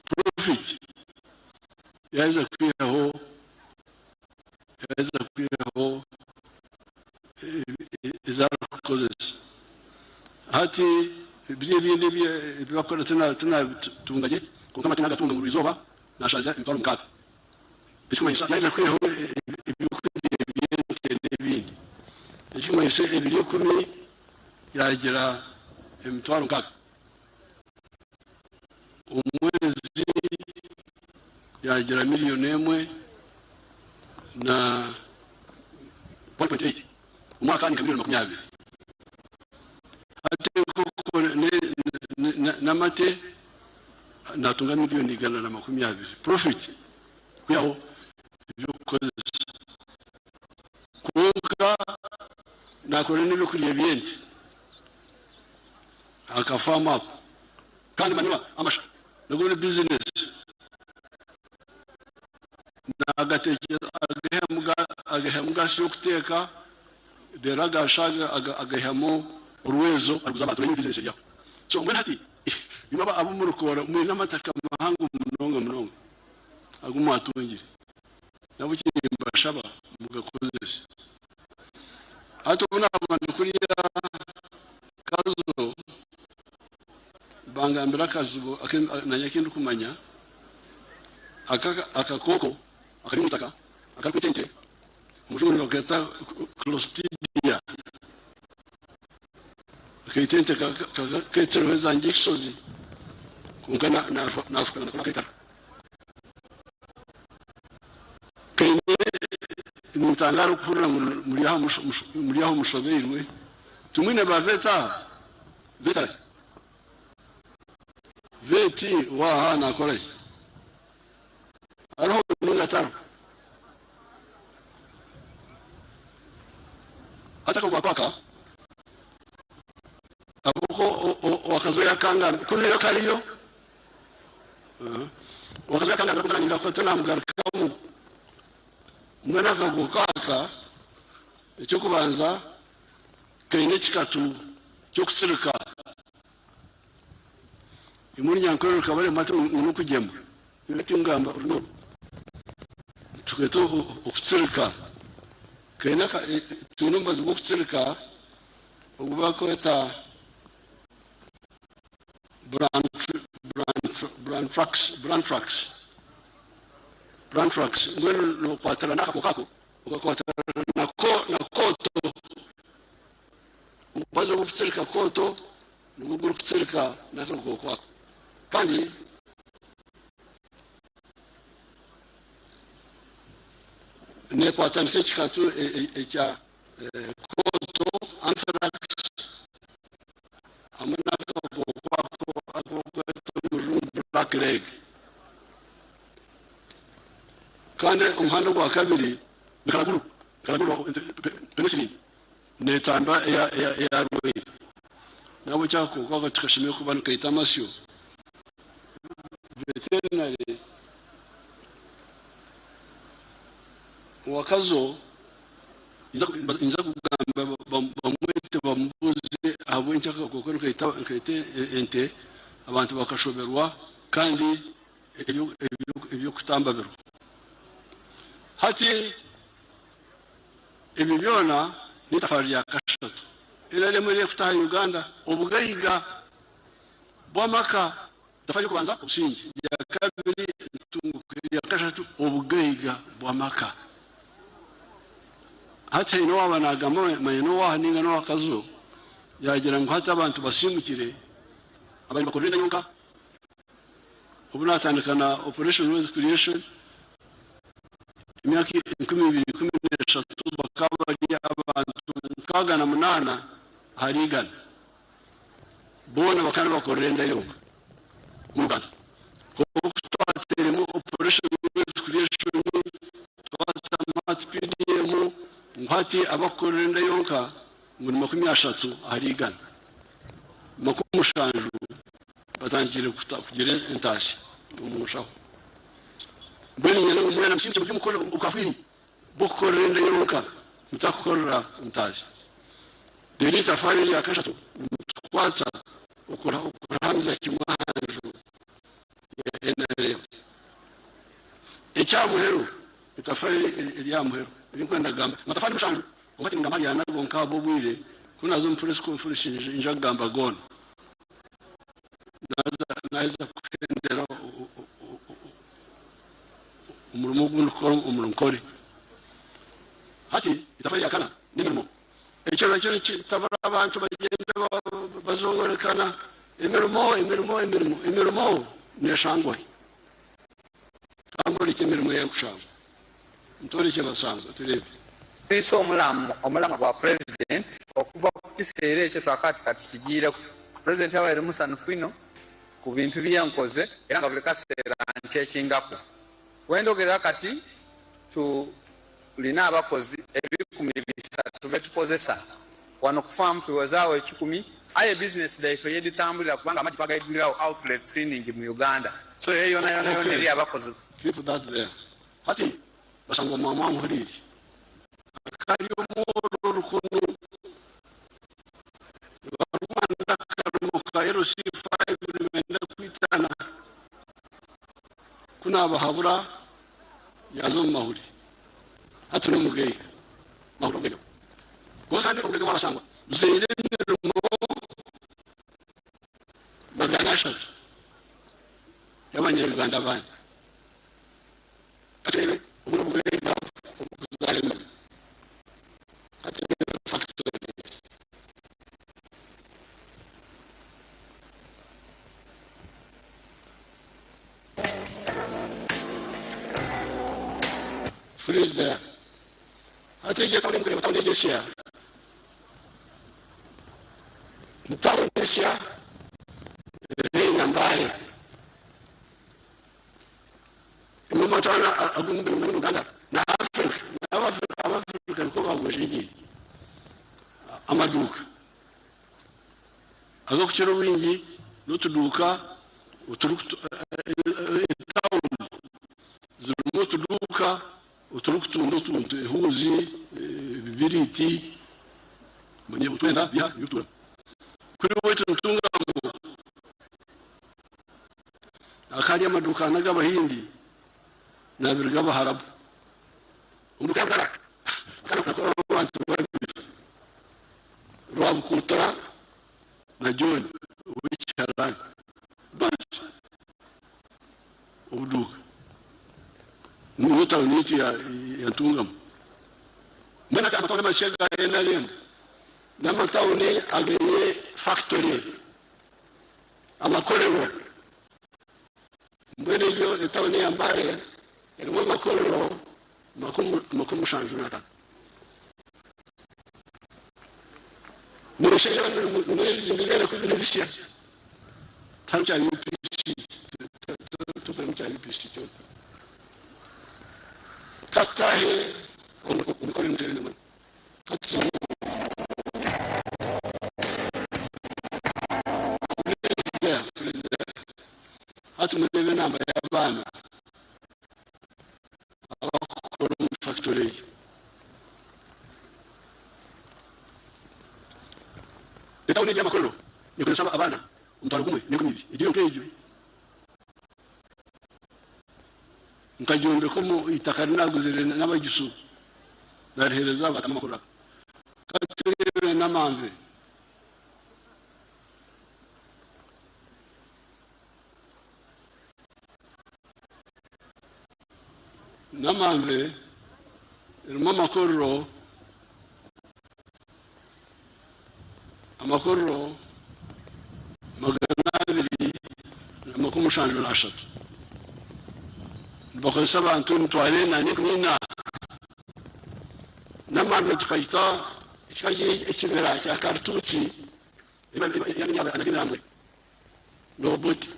Profit yaheza kwihaho ezakukozesa. Hati biri ebindi ebibakora tinabitunganye, konka amate nagatunga buri izooba nashaza emitwaro 6. Ekikumanyisa yaheza kwihaho ebyokurya eby'ente n'ebindi. Ekikumanyisa ebiro 10 yagira emitwaro 6. Omwezi yagira miliyoni 1 na 1.8. Omwaka ni miliyoni 20. Ate koko n'amate natunga miliyoni 120. Profit kwihaho ebyokukozesa. Konka nakora n'ebyokurya by'ente. Akafamu ako. Kandi manure amasha nago ni bizinesi. Nagatekyeza agaihamu gasi y'okuteeka reero agasha agaihamu orwezo aruguza abantu nayo ni bizinesi eri aho. So mbwenu hati imwe abu murikuroora mwine amataka mahango munonga munonga agu mwatungire nabwo nimbashaba mugakozese. Hati obu naaba ndi kuriya Kazo bangambira akazibu nanye akindikumanya, akakooko akari omwitaka akarikwita ente, omurujungu nibaketa clostridia, kaita ente ketsireho ezangye ekishozi kwonka nafuka nakora akaitaka. Kaine nintangara okuhurira ngu muri aho mushobeirwe, timwine ba vet aha? Vet arihe? Vet waaha nakora ki? Ariho ninga tariho? Hati akagwa aka ahabw'okuba owakazoyo yakangambira kunu yo kariyo. Omukazi yakangambira ku nanyenda kufa tinamugarukamu. Mbwenu akagoka aka ekyokubanza kaine ekikatu kyokutsirika. Imwe orunyankore rukabarema ati ngu nokugyema. Nyowe tingamba orurimi oru. Tukeeta okutsirika. Kaine twine omubazi gwokutsirika ogu bakweta Brantrax, mbwenu nokwatira n'akakooko ako okakwatira na kooto, omubazi ogurikutsirika kooto nigwo gurikutsirika n'akakooko ako kandi nekwatanisa ekikatu ekya kooto, anthrax, hamwe n'akakooko ako aku barikweta omu rurimi black leg. Kandi omuhanda ogwa kabiri ni karaguru, karaguru penicillin neetamba eyarwaire. N'ahabw'ekyo akakooko ako tikashemereire kuba nikaita amasyo. Veterinary owa Kazo Ninza kugamba bamwete bamubuuze ahabw'enki akakooko nikaita ente abantu bakashoberwa kandi eby'okutamba biriho. Hati ebyo byona n'eitafaari rya kashatu NRM erikutaha Uganda obugaiga bw'amaka. Itafaari ry'okubanza obusingye, erya kabiri entunguka, erya kashatu obugaiga bw'amaka. Hati haine owaaba naagamba manya n'owaaha nainga n'owa Kazo yaagira ngu hati abantu basiimukire abandi nibakorera enda yonka. Obu naatandika na Operation Wealth Creation emyaka 2013 bakaba bari abantu 68 ahari igana. Boona bakaba nibakorera enda yonka omu Uganda. Kwonka ku twateiremu Operation Wealth Creation, twatamu hati PDM, ngu hati abakukorera enda yonka ngu ni 30 ahari igana. 70 batandikire kugira entaasya omu nshaho. Mbwenu niinyenda ngu mwena musiimukye murye mukore obukafiiri bw'okukorera enda yonka mutakukorera ntaasya. Reero eitafaari erya kashatu nimutukwatsa okuraamiza kimwe aha nju ya NRM. Eky'aha muheru, eitafaari ery'aha muheru erinkwenda kugamba, amatafaari mushanju kwonka tingamba ahari ana gonka ahabw'obwire, ku naaza omu press conference niinyija kugamba goona. Naaheza kuhendera omurimo ogu ndikukora omu Nkore. Hati eitafaari erya kana n'emirimo. Ekyo nakyo nikitabura abantu bagyenda bazongorekana emirimo emirimo emirimo emirimo neshangwa hi? Kamborekye emirimo ei erikushangwa ntorekye basangwa tureebe. Twise omulamwa gwa Pulezidenti okuva ku kiseera ekyo twakaba tikatukigiireku. Pulezidenti abaire musanhufu inho ku bintu bye nkoze era nga buli kaseera ankyekingaku. Wendhogerera kati tu. Tulina abakozi 3,000 betukozesa wano ku faamu tuwezaawo ekikumi Aye bizinesi dhaife yedhitambulira kubanga amagi twagaigulirawo outlets nhingi mu Uganda so eyo yonayona yona Okay, eriyo abakozi. keep that there. Hati bashanga mama amuhuriire. Akari omworo orukono nibarwana akarimo ka LC5 nibenda kwitana. Ku nabahabura yaza omu mahuri. Hati n'omugaiga. Mahuri omugaiga. Kwonka kandi obugaiga bwabashangwa buzaire emirimo 300 y'abanya-Uganda abandi. Katureebe obu n'obugaiga obukuzaara emirimo. Katureebe factories. Freeze there. Hati egyo etawuni mukureeba tawuni egyo esya. Ni tawuni esya eri na Mbale. Emwe omu matawuni agu muri Uganda na Africa n'Abafrica nikwo bagwejegyeire. Amaduuka ag'okukira obwingi n'otuduuka etawuni zirimu otuduuka oturikutunda otuntu ehuuzi, ebibiriiti, manya twena biha eby'okutuura. Kuri waitu nitutunga ngu akari amaduuka n'ag'Abahindi n'abiri g'Abaharabu. Omuduuka akaba abantu babiri, Rwabukuutara na John ow'ekiharani. Basi obuduuka niyo tawuni yaitu ya ya Ntungamo. Mbwenu hati amatawuni amasya ga NRM n'amatawuni againe factory, amakorero. Mbwenu egyo etawuni ya Mbale erimu amakorero 75. Nibashaija nimwezindira ku biri bisya tihariho kya UPC tihariho kya UPC kyona katutahe omu mikoro emutere nemwe hati murebe enamba y'abaana abakukora omu factory egi. Etawuni egi ey'amakorero nekozesa abaana 10,020 egyo yonka egyo. Nkagyombeka omu itaka rinaguzire n'abagisu narihereza batamu amakorero aga. Katureebe n'amanve. Namanve erimu amakorero amakorero 273. Nibakozesa abantu 4,014. Namanve tukahita ekibira kya karituusi emirambo. N'obuti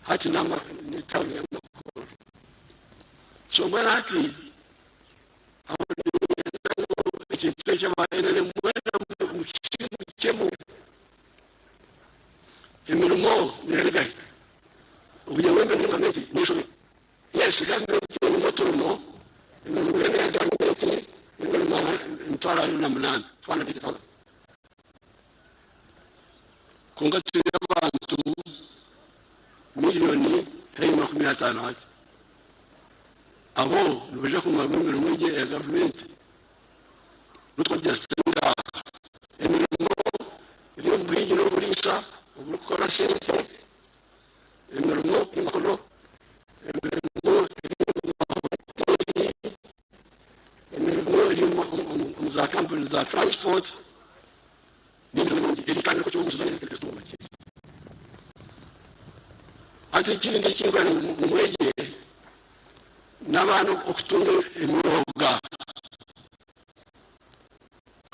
hati n'etawuni ya Makoro. So mbwenu hati aho niinyenda ngu ekintu ekyo aba NRM mwena mukisimukyemu. Emirimo neerugahi? Okugira ngu emirimo gavumenti n'enshobe. Yes, gavumenti erimu oturimo, emirimo mbwenu eya gavumenti n'emirimo 28,000, 480,000. Kwonka turi abantu miriyoni haihi 50 hati. Abo nibaija kumarwa emirimo egi eya gavumenti? N'otwagyesitinga emirimo eri omu buhingi n'oburiisa oburikukora sente, emirimo y'emikono, emirimo eri omu mahoteeri, emirimo eri omu za kampuni za transport. N'emirimo mingi eri kandi nikwo omusozi ezitungwa. Hati ekindi ekinkwenda ngu mwegye n'abaana okutunga emyoga.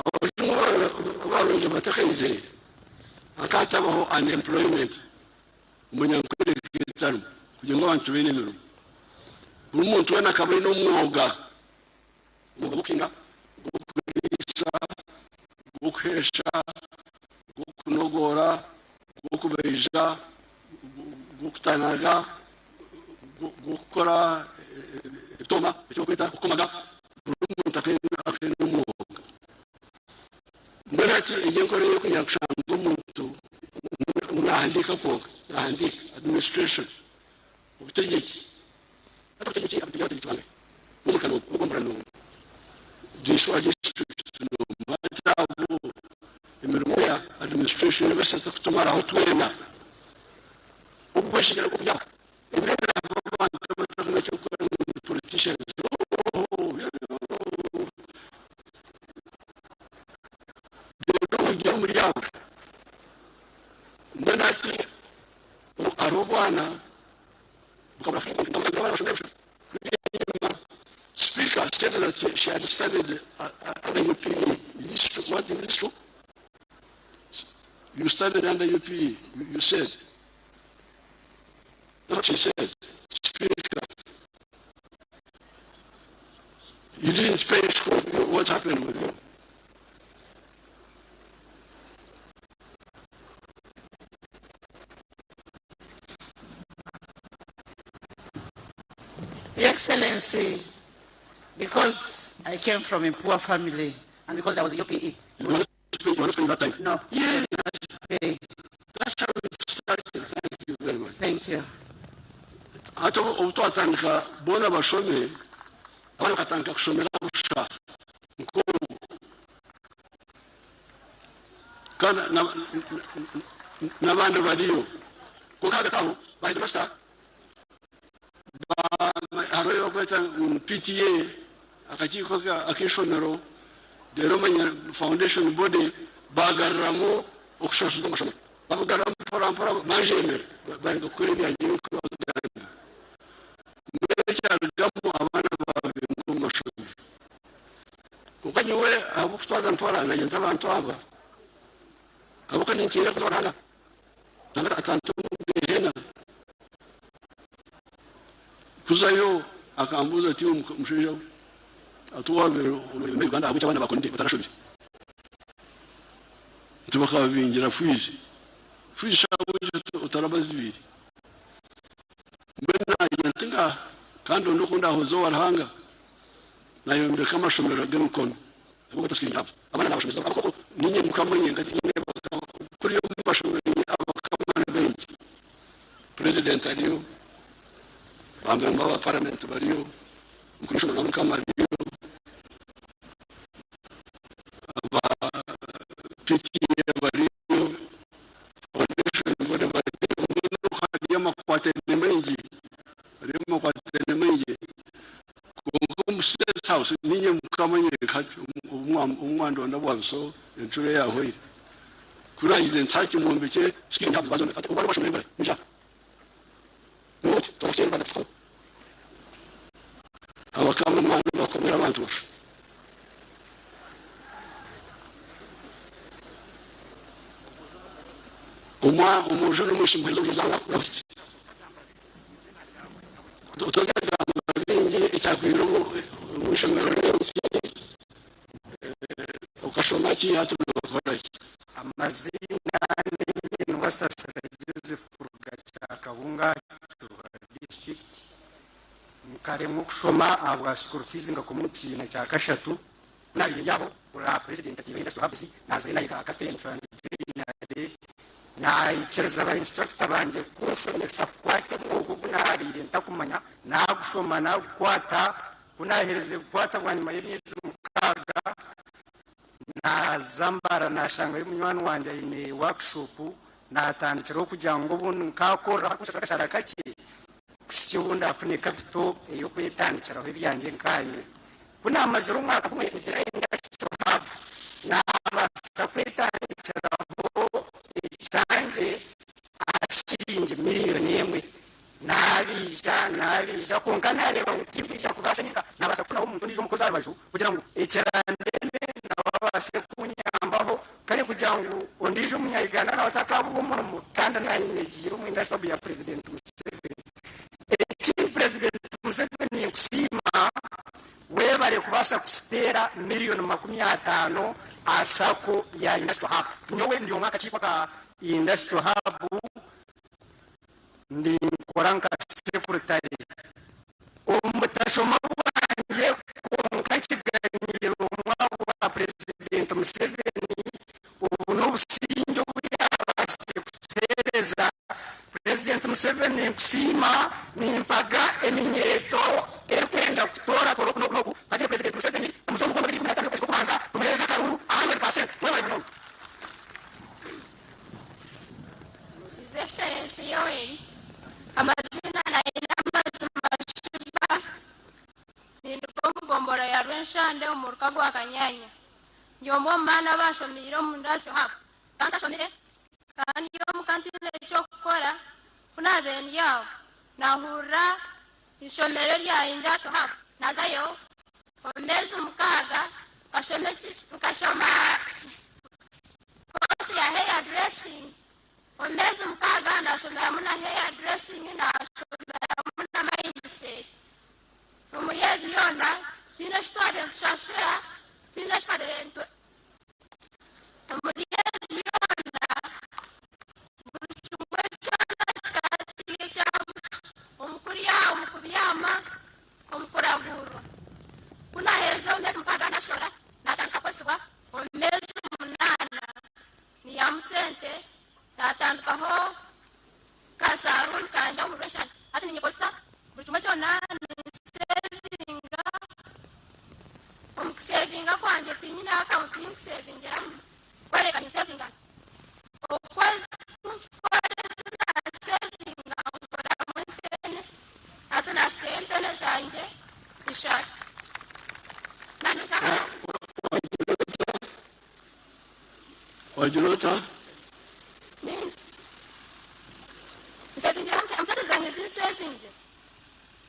Abajungu barungi batakaizire hakatabaho unemployment omunyankore etarimu kugira ngu abantu tibaine emirimo. Buri muntu weena akaba aine omwoga. Omwoga gw'okuhinga, gw'okuriisa, gw'okuheesha, gw'okunaaba. gw'okunogoora, gw'okubaija, gw'okutanaga, gw'okukora ebitooma eki barikweta okukomaga, buri muntu akaine omwoga. Mbwenu hati egi enkora ey'okugira kushanga omuntu ngu naahandiika kwonka, naahandiika, administration, obutegyeki. Hati obutegyeki abategyeki abategyeki bangahi? N'omuri Kanungu, n'omu Kanungu, Gishwa district n'omu hati abo emirimo ya administration nebaasa kutumaraho twena. Ogweshegyera gw'okubyama ebiro ebirahaba abantu abatakumanya eky'okukora ngu ni politicians reero ogira omuri abo mbwenu hati hariho obwana Speaker said that she had studied under UPE. Is this true? What is this true? You studied under UPE, you said. That's what she said. Speaker. You didn't pay school. What happened with you? Your Excellency, because I came from a poor family and because I was UPE. You were not paying, you were not paying that time? No. Yeah. Pay. That's how it started. Thank you very much. Thank you. Hati obu twatandika boona bashome, abaana bakatandika kushomera busha nk'obu. Kandi n'abandi bariyo. Kwonka hagati aho, ba headmaster hariho ebi barikweta ngu PTA, akakiiko ak'eishomero, reero omanya foundation body baagaruramu okushashurwa amashomero. Bakugaruramu mpora mpora banjemera bahika kukora ebyangye ebi ndikubagambira. Mbwenu ekyarugamu abaana baabingwa omu mashomero. Kwonka nyowe ahabw'okutwaza mpora naanye nk'abantu aba, ahabw'okuba nintiina kuza Ruhanga, Ruhanga atanta omu Gehenna. Kuzayo akambuuza ati, Iwe mushaija we, ati waabaire ori Uganda ahabw'eki abaana bakonire batarashomire? Nti bakababingira fiizi. Fiizi shi ahabw'eki otarabazibiire? Mbwenu naagira nti ngaaha, kandi onde oku ndaahoze owa Ruhanga, Nayombeka amashomero g'emikono agu batasikire abo abaana nabashomesa ahabw'okuba ninye mukama nyenka tinyine bakama kuriya omu mashomero nyine abakama ni baingi president ariyo ba member ba parliament bariyo mukuru w'eishomero na mukama ariyo aba PTA bariyo foundation boona bariyo mbwenu hariyo amakwatane maingi hariyo amakwatane maingi. Kwonka omu State House niinye mukama nyenka hati obu mwandonda bwabiso encuro eyaahwaire. Ku naagize nti hati mwombekye skilling hubs bazombeka hati obu bariho bashomire bari nja oti twaza kukyererwa tukaza Abakama amaani bakomera abantu busha. Omwa omwojo n'omwishiki muhereze obujuzi aha urahutse. Otazagamba bingi ekyakwire omu ishomero n'enki okashoma ki hati nokora ki? Amaziina ni Wasasira Joseph kuruga Kyakabunga Kiruhura district. Nkaremwa okushoma ahabwa school fees nkakoma omu kibiina kya kashatu. Ku nabaire ndi aho, ora president ataireho industrial hubs nazayo nayega carpentry and joinery. Naikiriza ba instructor bangye kunshomesa kukwata omwoga ogu nabaire ntakumanya. Nagushoma nagukwata, ku naherize kugukwata bwanyima y'emyezi mukaaga, Naaza Mbarara naashangayo munywani wangye aine workshop naatandikiraho kugira ngu obundi nkaakoreraho arikunshashura akashaara kakye kuhitsya obu ndaafune capital ey'okwetandikiraho ebyangye nkaanye. Ku naamazire omwaka gumwe nigira industrial hub naabaasa kwetandikiraho ekyangye aha shiringi miriyoni emwe. Naabaija, naabaija, kwonka naareeba ngu tinkwija kubaasa nyenka. Naabaasa kufunaho omuntu ondiijo omukozi aha rubaju kugira ngu ekirandeme nawe abaase kuunyambaho. Kare kugira ngu ondiijo Omunya-Uganda nawe atakaaburwa omurimo kandi naanye nyegiire omu industry hub ya Purezidenti Museveni. Ekindi Purezidenti Museveni ninkusiima, webare kubaasa kusiteera. Nituteera miriyoni 50 aha sacco ya Industrial Hub. Nyowe ndi omwe akakiiko aka Industrial Hub ninkora nka sekuritare. Omu butashoma bwangye kwonka nkiganyiire omwabo bwa Purezidenti Museveni, obu n'obusingye obu yaabaasize kutuheereza. Purezidenti Museveni ninkusiima, nimpaga eminyeeto erikwenda kutoora-toora oku n'oku n'oku, mpagire Purezidenti Museveni omuze omugongo 2015 okwezi kw'okubanza tumuheereze akaruru a hundred percent. Mwebare munonga. His Excellency Yoweri, amazina naine amazima Shiba, ninduga omu gombora ya Rwenshande omu muruka gwa Kanyanya. Ndi omwe omu baana abashomiire omu Industrial Hub kandi ntashomire kandi ndi omuka ntaine eky'okukora. Ku naabaire ndi aho nahurira eishomero erya Industrial Hub nazayo omu meezi 6 nkashoma koosi ya hair dressing. Omu meezi 6 naashomeramu na hair dressing, naashomeramu na mindset. Omuri ebi byona tihaine eki twabaire nitushashura, tihaine eki twabaire omuri ebi byona buri kimwe kyona kikaba kiri ekya busha. Omu kurya, omu kubyama, omu kuraguurwa. Ku naaherize omu meezi 6 naashora, naatandika kukozesibwa omu meezi 8. Niihamu sente naatandikaho ka saruuni kangye omu Rweshande. Hati ninyekozesa buri kimwe kyona ninsevinga. Omu kusevinga kwangye tinyine akawunti ei nkusevingiramu kworeka ninsevinga nti. Okwezi ku nkukoresa nasevinga nkoramu entene. Hati naasyayo entene zangye ishatu. Naaneshaba. Wagira ota? Nsevingira omu sente zangye ezi nsevingira.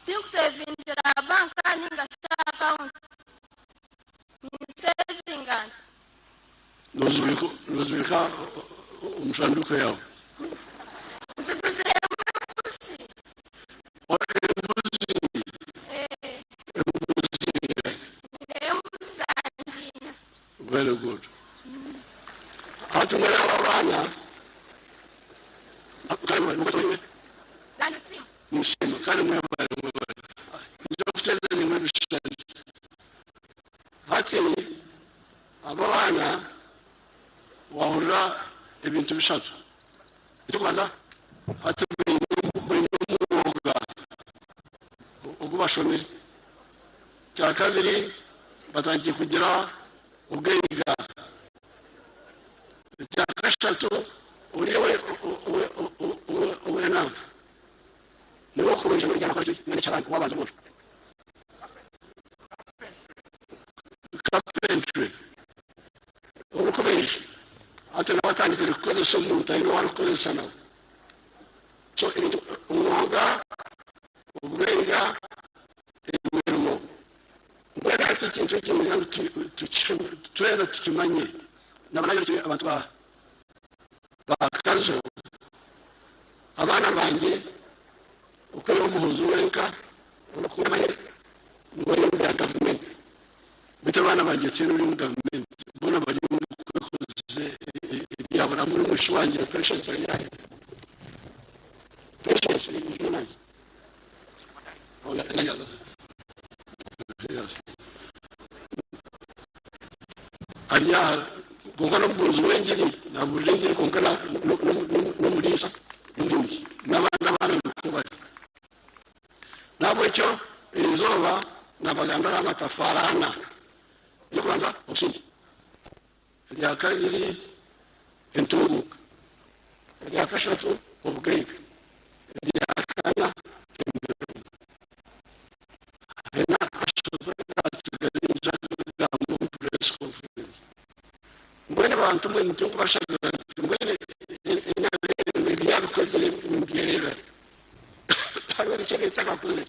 Tinkusevingira aha banka ninga shi aha akawunti. Ninsevinga nti. Nozibiika omu shanduuko yaawe? Nziguziremu embuzi. Embuzi? Embuzi ingahi? Nyineyo embuzi zangye ina. Very good. Hati mbwenu aba abaana kare mwebale Musiima kare mwebale mwebale. Nija kuteeza nimwe ebishushani. Hati aba abaana wahurira ebintu bishatu. Eky'okubanza hati baine omwoga ogu bashomire. Ekyakabiri batandikire kugira obwaiga. Ekyakashatu oriya owenanka niwe okurungi wabanza omwojo. Carpentry orikubaija hati nawe atandikire kukozesa omuntu aine ou arikukozesa nawe. So ebintu omwoga, obwaiga, emirimo. Mbwenu hati ekintu eki ningira ngu twena tukimanye. Naba nayorekire abantu ba ba Kazo, abaana bangye okwihaho omuhuuzi wenka orikukunda amahe niwe ori omu bya gavumenti. Beitu abaana bangye tihaine ori omu gavumenti, boona bari omu kwekozesa ebyabo. Nangwa n'omwishiki wangye Patience ari aha. Patience ija onangye. Ari aha kwonka n'omubuurizi w'engiri, naabuurira engiri kwonka n'omuriisa n'omuhingi n'abandi abaana nikwo bari. N'ahabw'ekyo erizooba naabagambira aha matafaari ana. Ery'okubanza, obusingye. Eryakabiri, entunguuka. Eryakashatu, obugaiga. Eryakana, emirimo. Hariho n'akashatu akatsigara niinyija kugamba omu press conference. Mbwenu abantu mwe nikyo nkubashabira nti mbwenu NRM ebi yabikozire nimubyereebera. Hariho ebikye ebi etakakozire.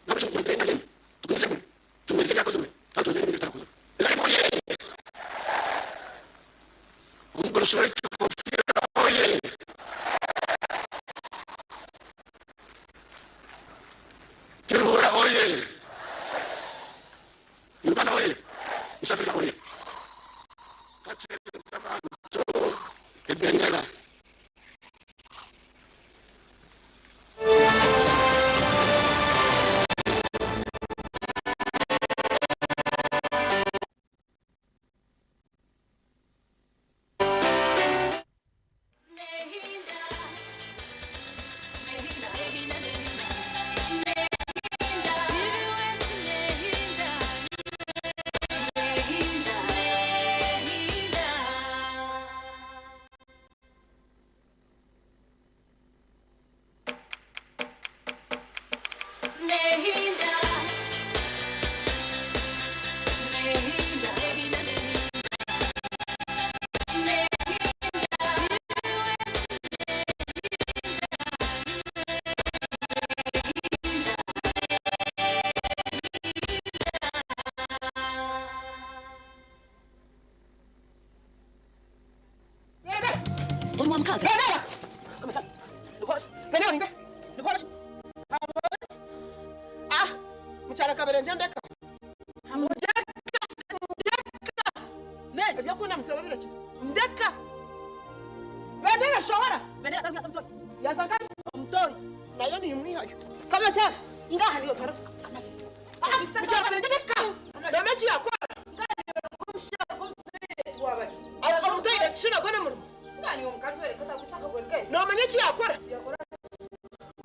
N'ahabw'ekyo nitugira ngu NRM tugumizemu tumeze ebyakozirwe kandi twongyere n'ebindi ebitarakozirwe. NRM oyee! Omugurusi w'ekikofiira oyee! Kiruhura oyee! Uganda oyee! Kaberenge ndeka. Ndeka, ndeka. Ebyokundamutsya obirekye. Ndeka. Bendera shohora. Bendera atari yasa mutoyi. Yaza nkahi? Omutoyi. Nayo nimwihayo. Kamakyara. Ngaha niyo twara kamakyara. Ah, Mukyala Kaberenge ndeka. Dome eki yakora. Omutoyi ekishuna gwona murimo. Nomanya eki yakora?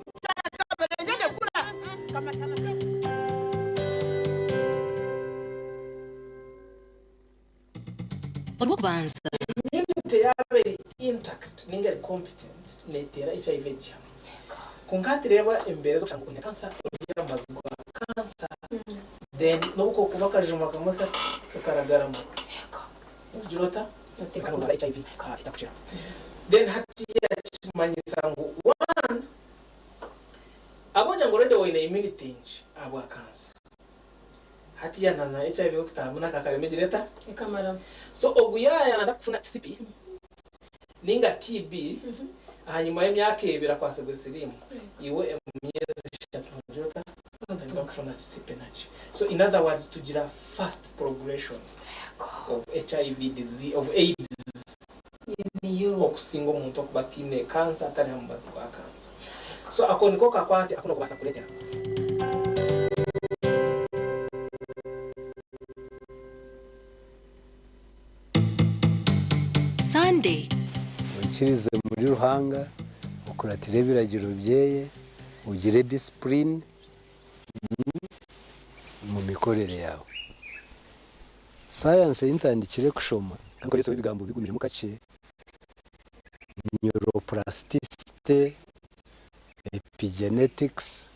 Mukyala Kaberenge ndekura. Orw'okubanza. Immunity yaaba eri intact ninga eri competent neteera HIV egihamu. Kwonka hati reeba embeera ez'okushanga oine cancer ori aha mubazi gwa cancer then n'obu kokuba akajuma kamwe kati kakaragarama nogira ota? Okarwara HIV etakukira. Then hatiiya kimanyisa ngu one ahabw'okugira ngu already oine immunity nkye ahabwa cancer, Hatiya na na HIV okutahamu nakakarema egira eta? Ekamaramu. So ogu yaaya nanda kufuna kisipi ninga TB ahanyima yemyaka ebiri akwasibwe sirimu iwe emyezi eshatu nogira ota? Otandika kufuna kisipi nakyo. So in other words tugira fast progression of HIV disease of AIDS okusinga omuntu okuba ataine cancer atari hamubazi gwa cancer. So ako niko kakwate aku nokubaasa kuretera. Sunday. Oikirize muri Ruhanga, okuratire ebiragiro byeye, ogire discipline omu mikorere yaawe. Sayansi ei ntandikire kushoma, nkoreseho ebigambo bigumiremu kakye, neuroplasticity, epigenetics.